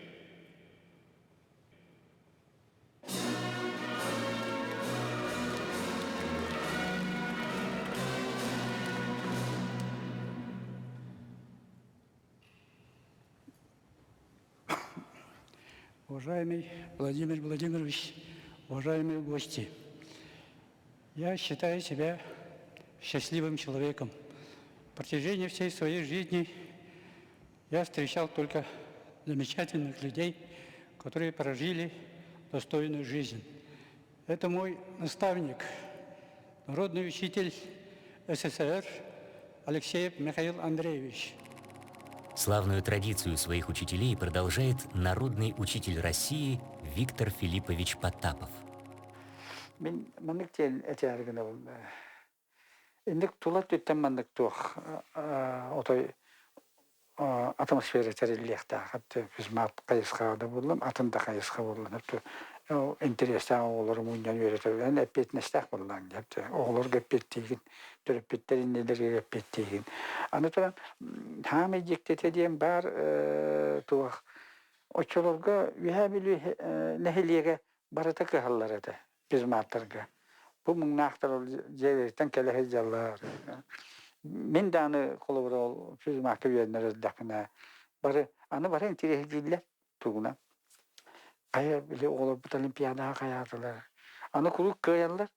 Уважаемый Владимир Владимирович, уважаемые гости, я считаю себя счастливым человеком. В протяжении всей своей жизни я встречал только замечательных людей, которые прожили достойную жизнь. Это мой наставник, народный учитель СССР Алексеев Михаил Андреевич. Славную традицию своих учителей продолжает народный учитель России Виктор Филиппович Потапов. Мин маннык диэн этээри гынабын. Инник тула өттүттэн маннык туох отой атмосфера тэриллиэхтээх. Физмат хайысхаҕа да буллум, атын да хайысха буллум. Интэриэстээх оҕолору мунньан үөрэтэр эппиэтинэстээх буоллаҥ диэп. Оҕолорго эппиэттиигин, төрөппүттэр иннилэригэр эппиэттиигин. Аны туран хаамай дьиктитэ диэн баар туох оччолорго Үөһээ Бүлүү нэһилиэгэ барыта кыһаллар этэ физматтарга. Бу муҥнаахтар ол дьиэлэриттэн кэлэ сылдьаллар. Мин даҕаны холобура ол физмакка үөрэнэр эрдэхпинэ бары аны бары интириэһиргииллэр тугунан. Хайа били оҕолорбут олимпиадаҕа хайаатылар. Аны куруук кыайаллар.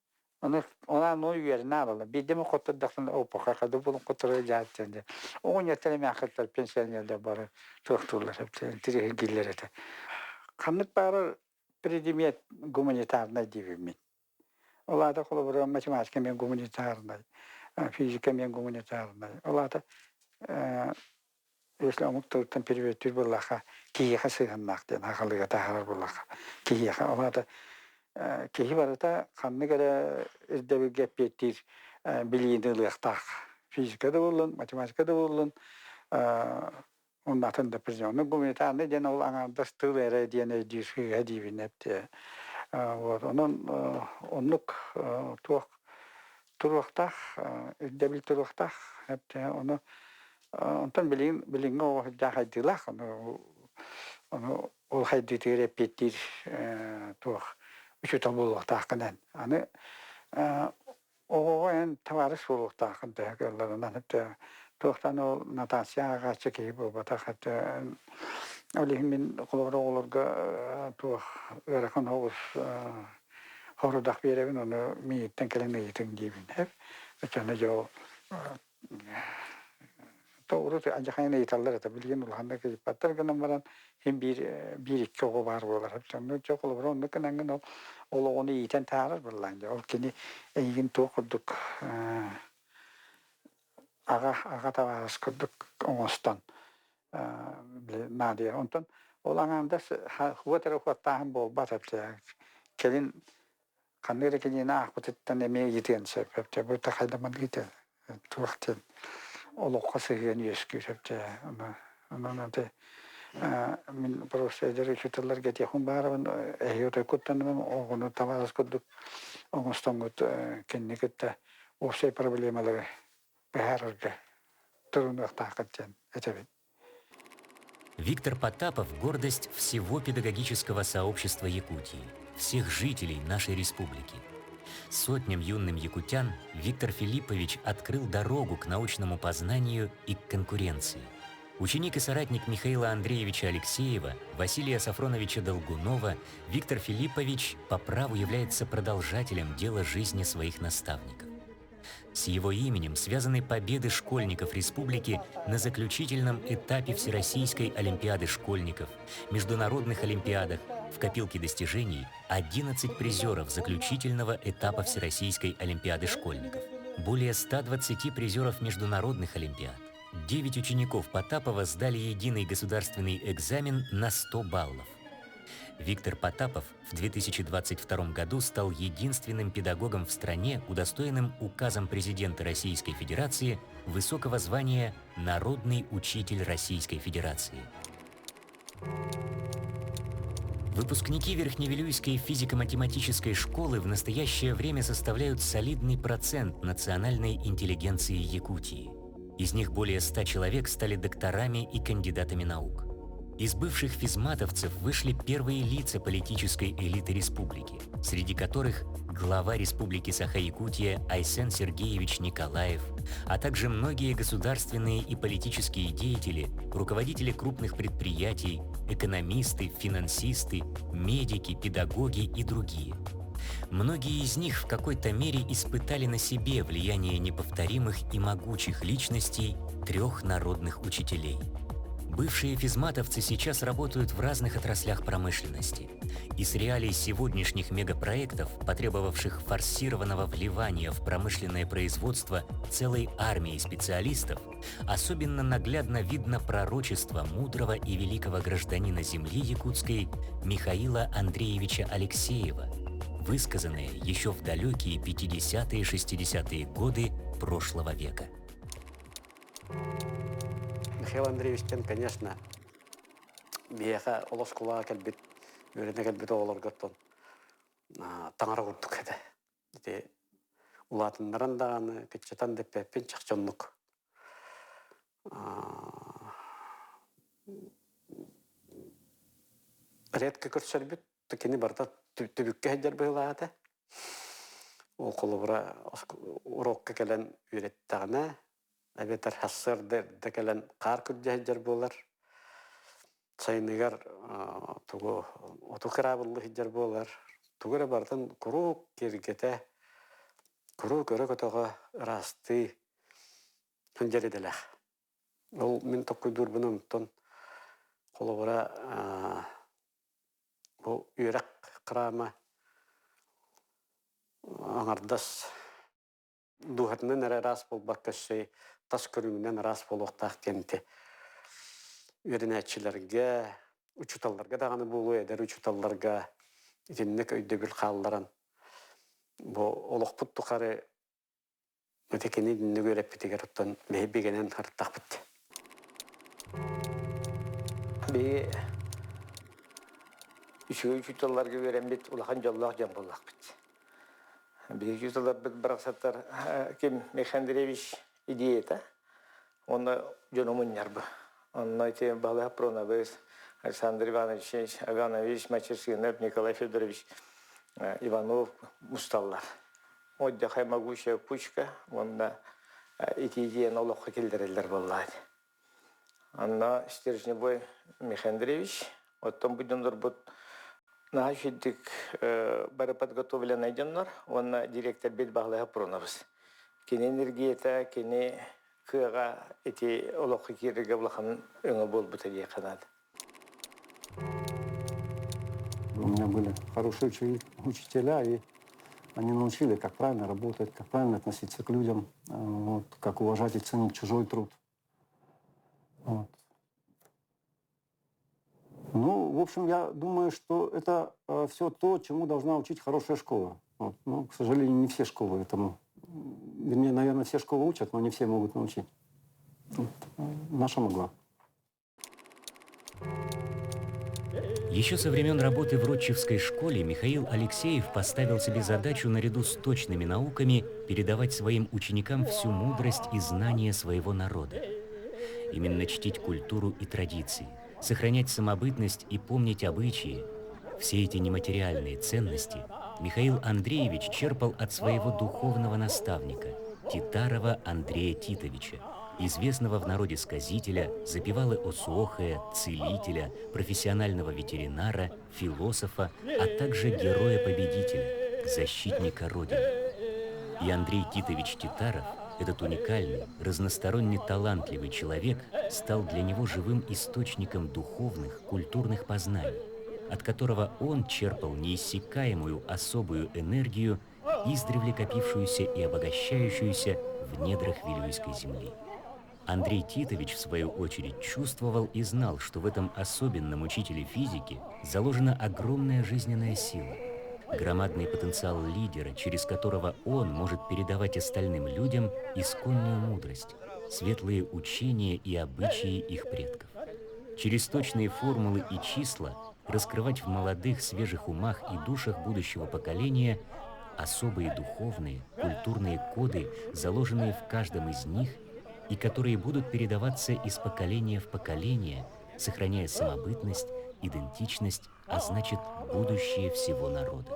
Аны онон үөрэнэ аалалар. Биирдэ эмэ хоттордохпуна оппоха хады булун хотторо дьааттан дьэ. Оҕонньоттор эмээххиттэр пенсионердар бары туохтууллар интириэһиргииллэр этэ. Ханнык баарар предмет гуманитарнай диибин. Ол аата холобура математика мен гуманитарнай, физика мен гуманитарнай. Ол аата если омук тылыттан переводтуур буоллахха киһиэхэ сыһыаннаах диэн аҕалыга таһаарар буоллахха киһиэхэ ол аата киһи барыта ханнык эрэ ирдэбилгэ эппиэттиир билиини ылыахтаах. Физика да буоллун, математика да буоллун, Оннатын да президент. Гуманитарный диэн ол аҥаардас тыл эрэ диэн өйдүүр сыыһа диибин эптэ. Вот онон оннук туох туруохтаах, ирдэбил туруохтаах. Ону онтон билигин билиҥҥи оҕо сылдьаах хайдыылаах, ону ону ол хайдыытыгар эппиэттиир туох учуутал буолуохтааххын эн. Аны оҕоҕо эн табаарыс буолуохтааххын төһө кыалларынан туохтан ол нотация ааҕааччы киһи буолбатах ол иһин мин холобур оҕолорго туох ыарахан оҕус хорудах биэрэбин ону миигиттэн кэлэн ыйытыҥ диибин оччону дьэ ол То урут алдьархайын ыйыталлар этэ, билигин улаханнык ыйыппаттар гынан баран син биир биир икки оҕо баар буолар. Онно дьэ холобура оннук гынаҥҥын ол ол оҕону иитэн таһаарар буоллаҕыҥ дьэ. Ол кини эйигин туох курдук аҕа аҕа табаарыс курдук оҥостон били наадыйар. Онтон ол аҥаардас уот эрэ уоттааһын буолбат этэ. Кэлин ханнык эрэ кинигэни аахпытыттан эмиэ ыйытыан сөп. Дьэ бу хайдаманыыта туох диэн олоххо сыһыан үөскүүр дьэ онон аты мин просто эдэр учууталларга этиэхпин баарабын эһиги отой куттанымаҥ оҕону табаарыс курдук оҥостоҥҥут кинини кытта уопсай проблемалары быһаарарга турунуохтааххыт диэн этэбин. Виктор Потапов – гордость всего педагогического сообщества Якутии, всех жителей нашей республики. Сотням юным якутян Виктор Филиппович открыл дорогу к научному познанию и к конкуренции. Ученик и соратник Михаила Андреевича Алексеева, Василия Сафроновича Долгунова, Виктор Филиппович по праву является продолжателем дела жизни своих наставников. С его именем связаны победы школьников республики на заключительном этапе Всероссийской олимпиады школьников, международных олимпиадах, в копилке достижений 11 призеров заключительного этапа Всероссийской олимпиады школьников, более 120 призеров международных олимпиад. 9 учеников Потапова сдали единый государственный экзамен на 100 баллов. Виктор Потапов в 2022 году стал единственным педагогом в стране, удостоенным указом президента Российской Федерации высокого звания «Народный учитель Российской Федерации». Выпускники Верхневилюйской физико-математической школы в настоящее время составляют солидный процент национальной интеллигенции Якутии. Из них более 100 человек стали докторами и кандидатами наук. Из бывших физматовцев вышли первые лица политической элиты республики, среди которых глава Республики Саха-Якутия Айсен Сергеевич Николаев, а также многие государственные и политические деятели, руководители крупных предприятий, экономисты, финансисты, медики, педагоги и другие. Многие из них в какой-то мере испытали на себе влияние неповторимых и могучих личностей трех народных учителей – Бывшие физматовцы сейчас работают в разных отраслях промышленности. И с реалий сегодняшних мегапроектов, потребовавших форсированного вливания в промышленное производство целой армии специалистов, особенно наглядно видно пророчество мудрого и великого гражданина земли якутской Михаила Андреевича Алексеева, высказанное еще в далекие 50-е-60-е годы прошлого века. Михаил Андреевичтен, конечно, биһиэхэ ол оскуолаҕа кэлбит, үөрэнэ кэлбит оҕолорготтон таҥара курдук этэ. Ити улаатыннаран даҕаны, кыччатан да эппэппин чахчы оннук. Редко көрсөрбүт, кини барыта түбүккэ сылдьар быһыылаах этэ. Ол холобура урокка кэлэн үөрэттэҕинэ, эбэтэр сарсыарда эрдэ кэлэн хаар күрдьэ сылдьар буолар. Сайыныгар тугу оту кыраабыллыы сылдьар буолар. Тугу эрэ барытын куруук киэргэтэ, куруук өрө көтөҕө, ыраастыы сылдьар идэлээх. Ол мин толкуйдуурбун онтон холобура бу үөрэх храма аҥардас дууһатынан эрэ ыраас буолбакка өссө тас көрүҥүнэн ыраас буолуохтаах диэн ити үөрэнээччилэргэ, учууталларга даҕаны буолуо, эдэр учууталларга итинник өйдөбүл хаалларан бу олохпут тухары ити кини итинник үөрэппитигэр оттон биһи бигэнэн ырыттахпыт. Биһи Үчүгэй учууталларга үөрэммит улахан дьоллоох дьон буоллахпыт. Биһиги учууталларбыт барахсаттар ким Михаил Андреевич идеята, онно дьону мунньарбы. Онно ити Балыха Пронабыс, Александр Иванович, Иванович Мачерсинов, Николай Федорович Иванов мусталлар. Отдыхай могучая кучка уонна ити диэн олоххо киллэрэллэр буоллаат. Анна Стержневой Михаил Андреевич, оттон бу дьоннорбут наһаа үчүгдүк бары подготовленный дьоннор уонна директор бил баһылайа Пронабыс. Кини энергията, кини кыаҕа ити олоххо киирэргэ улахан өҥө буолбута диэххэ наада. У меня были хорошие учителя, и они научили, как правильно работать, как правильно относиться к людям, вот, как уважать и ценить чужой труд. Вот. Ну, в общем, я думаю, что это э, все то, чему должна учить хорошая школа. Вот. Но, к сожалению, не все школы этому. Вернее, наверное, все школы учат, но не все могут научить. Вот. Наша могла. Еще со времен работы в Ротчевской школе Михаил Алексеев поставил себе задачу наряду с точными науками передавать своим ученикам всю мудрость и знания своего народа. Именно чтить культуру и традиции, сохранять самобытность и помнить обычаи – все эти нематериальные ценности Михаил Андреевич черпал от своего духовного наставника Титарова Андрея Титовича – известного в народе сказителя, запевалы Осуохая, целителя, профессионального ветеринара, философа, а также героя-победителя, защитника Родины. И Андрей Титович Титаров, этот уникальный, разносторонне талантливый человек, стал для него живым источником духовных, культурных познаний, от которого он черпал неиссякаемую особую энергию, издревле копившуюся и обогащающуюся в недрах Вилюйской земли. Андрей Титович, в свою очередь, чувствовал и знал, что в этом особенном учителе физики заложена огромная жизненная сила, громадный потенциал лидера, через которого он может передавать остальным людям исконную мудрость, светлые учения и обычаи их предков. Через точные формулы и числа раскрывать в молодых, свежих умах и душах будущего поколения особые духовные, культурные коды, заложенные в каждом из них и которые будут передаваться из поколения в поколение, сохраняя самобытность, идентичность, а значит, будущее всего народа.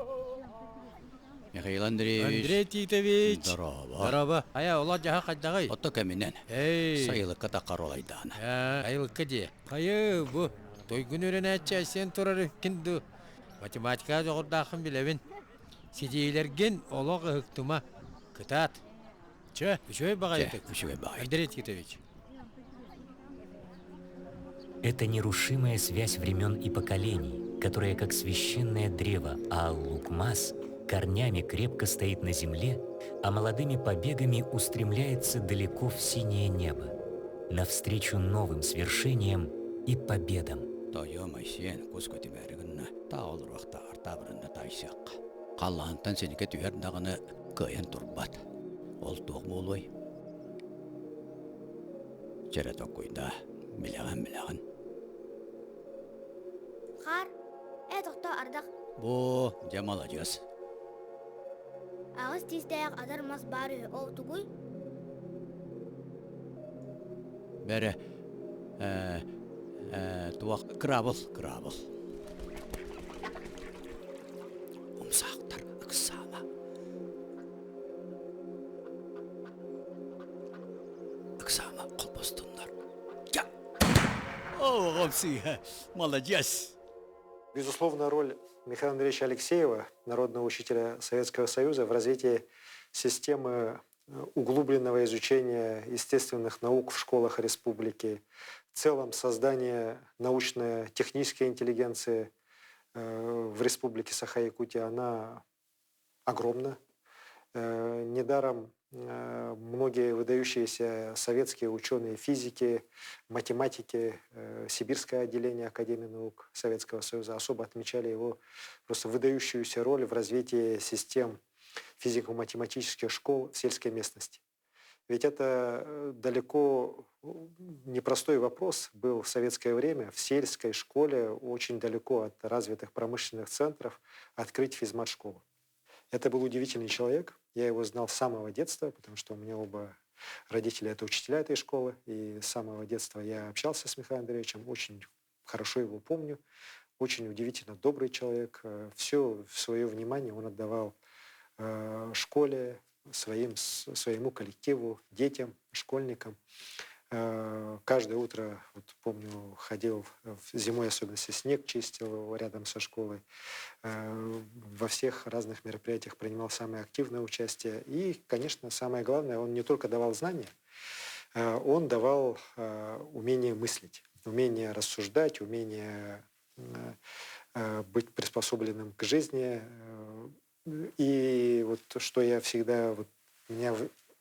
Михаил Андреевич. Андрей Титович. Здорово. Здорово. Ая, ола жаха кайдагай. Отто кэминен. Эй. Сайылыкка таккар олайдаана. Айылыкка де. Хайы, бу. Тойгун үренәчче сен турар кинду. Математика жоғырдақын билебин. Сидейлерген олоқ ыһыктыма. Кытаат. Чэ, үчүгэй баҕайытык. Үчүгэй баҕайытык. Андрей Титович. Это нерушимая связь времен и поколений, которая, как священное древо Аал-Лукмас, корнями крепко стоит на земле, а молодыми побегами устремляется далеко в синее небо, навстречу новым свершениям и победам. Тоойуом Айсиэн кус көтүмээри гынна, таах олоруохтааҕар таабырынна таайсыахха. Халлаантан синики түһэр даҕаны кыайан турбат. Ол туох буолуой? Чэрэ токкуйдаа, билэҕин билэҕин. Хаар, ээ тохтоо ардах. Бу, дьэ маладьыас. Аҕыс тиистээх адар мас баар үһү, ол тугуй? Бэрэ, ээ, ээ, туох, кыраабыл, кыраабыл. Умсаахтар ыксаама. Ыксаама холбостуннар. Я! Оҕом сыыһа, маладьыас. Безусловно, роль Михаила Андреевича Алексеева, народного учителя Советского Союза, в развитии системы углубленного изучения естественных наук в школах республики, в целом создание научно-технической интеллигенции в Республике Саха-Якутия, она огромна. Недаром многие выдающиеся советские ученые, физики, математики, Сибирское отделение Академии наук Советского Союза особо отмечали его просто выдающуюся роль в развитии систем физико-математических школ в сельской местности. Ведь это далеко непростой вопрос был в советское время в сельской школе, очень далеко от развитых промышленных центров, открыть физмат-школу. Это был удивительный человек. Я его знал с самого детства, потому что у меня оба родители – это учителя этой школы. И с самого детства я общался с Михаилом Андреевичем, очень хорошо его помню. Очень удивительно добрый человек. Все свое внимание он отдавал школе, своему коллективу, детям, школьникам. Каждое утро, вот помню, ходил, зимой особенно снег чистил рядом со школой. Во всех разных мероприятиях принимал самое активное участие. И, конечно, самое главное, он не только давал знания, он давал умение мыслить, умение рассуждать, умение быть приспособленным к жизни. И вот что я всегда, вот, меня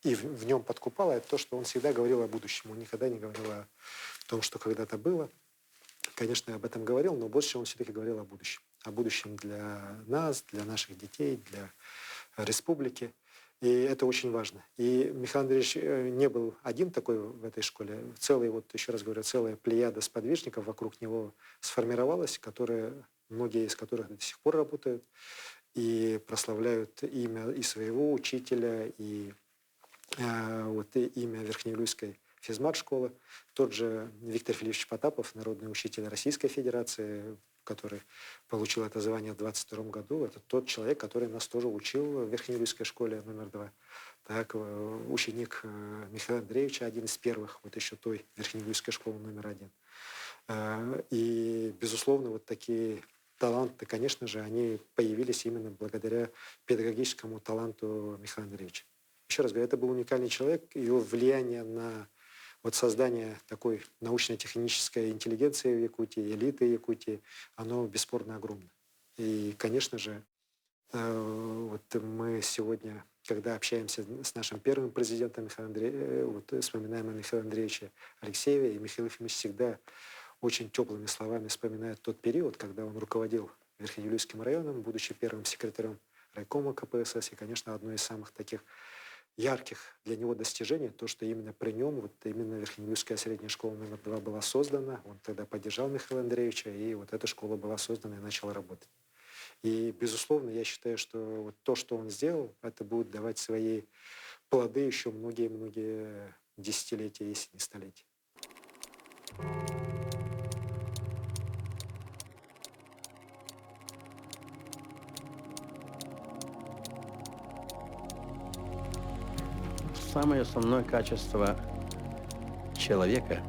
и в нем подкупало, это то, что он всегда говорил о будущем. Он никогда не говорил о том, что когда-то было. Конечно, я об этом говорил, но больше он все-таки говорил о будущем. О будущем для нас, для наших детей, для республики. И это очень важно. И Михаил Андреевич не был один такой в этой школе. Целый, вот еще раз говорю, целая плеяда сподвижников вокруг него сформировалась, многие из которых до сих пор работают и прославляют имя и своего учителя, и имя Верхневилюйской физмат-школы. Тот же Виктор Филиппович Потапов, народный учитель Российской Федерации, который получил это звание в 22 году, это тот человек, который нас тоже учил в Верхневилюйской школе номер 2. Так, ученик Михаила Андреевича, один из первых, вот еще той Верхневилюйской школы номер 1. И, безусловно, вот такие таланты, конечно же, они появились именно благодаря педагогическому таланту Михаила Андреевича. Еще раз говорю, это был уникальный человек, его влияние на создание такой научно-технической интеллигенции в Якутии, элиты Якутии, оно бесспорно огромно. И, конечно же, мы сегодня, когда общаемся с нашим первым президентом, Михаилом вспоминаем о Михаиле Андреевиче Алексееве, и Михаил Ефимович всегда очень теплыми словами вспоминает тот период, когда он руководил Верхневилюйским районом, будучи первым секретарем райкома КПСС, и, конечно, одно из самых таких ярких для него достижений, то, что именно при нем, именно Верхневилюйская средняя школа номер 2 была создана, он тогда поддержал Михаила Андреевича, и эта школа была создана и начала работать. И, безусловно, я считаю, что то, что он сделал, это будет давать свои плоды еще многие-многие десятилетия, если не столетия. Самое основное качество человека,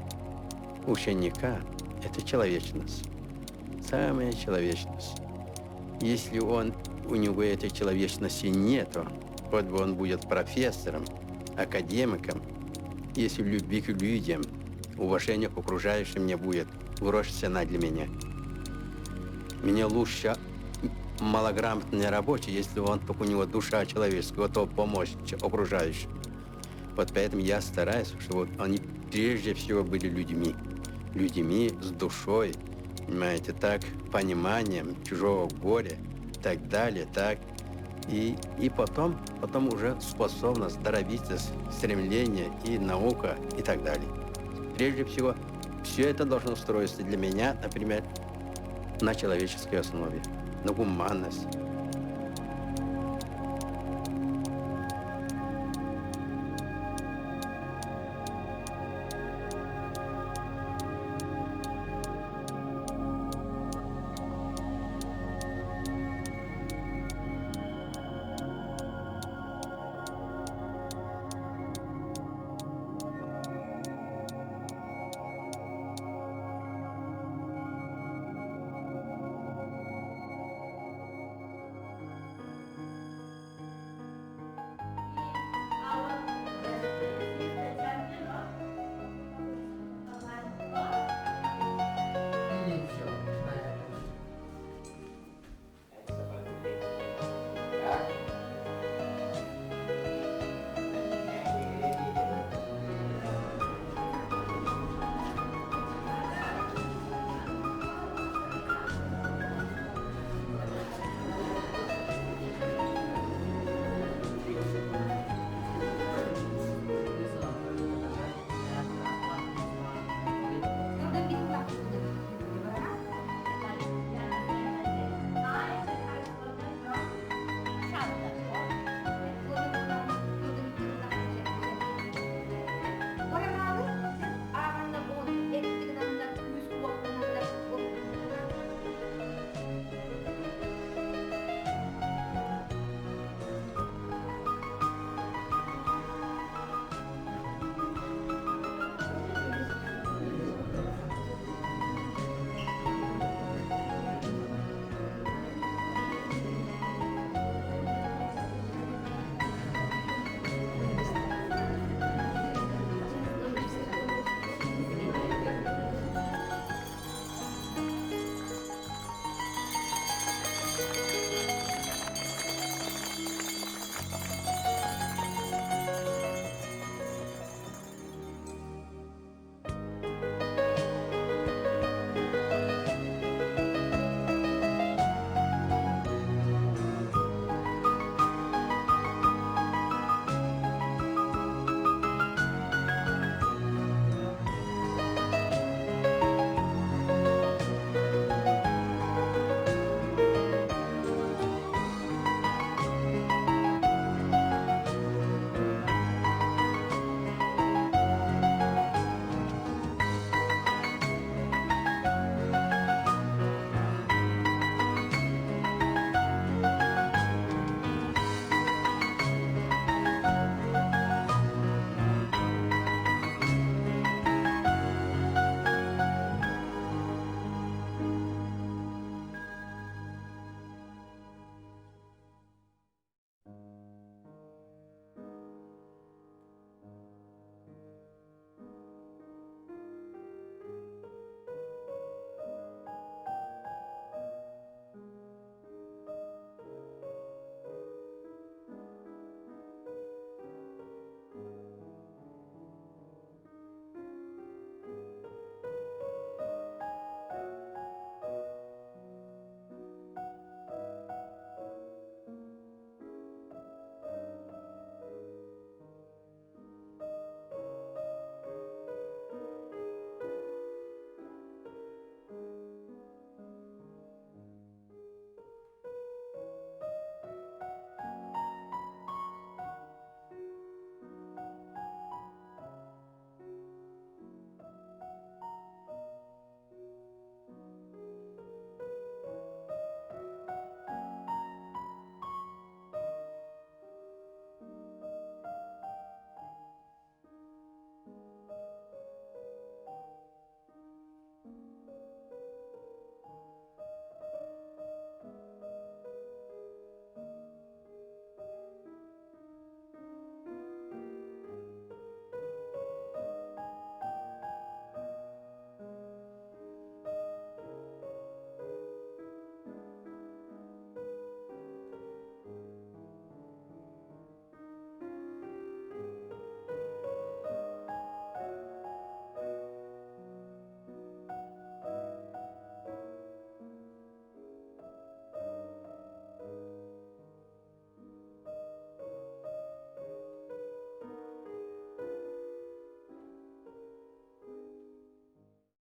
ученика, это человечность. Самая человечность. Если у него этой человечности нету, хоть бы он будет профессором, академиком, если любви к людям, уважения к окружающим не будет, грош цена для меня. Мне лучше малограмотный рабочий, если он только у него душа человеческая, готов помочь окружающим. Вот поэтому я стараюсь, чтобы они прежде всего были людьми. Людьми с душой, понимаете, так, пониманием чужого горя и так далее, так. И потом уже способность, даровитость, стремление и наука и так далее. Прежде всего, все это должно строиться для меня, например, на человеческой основе, на гуманность.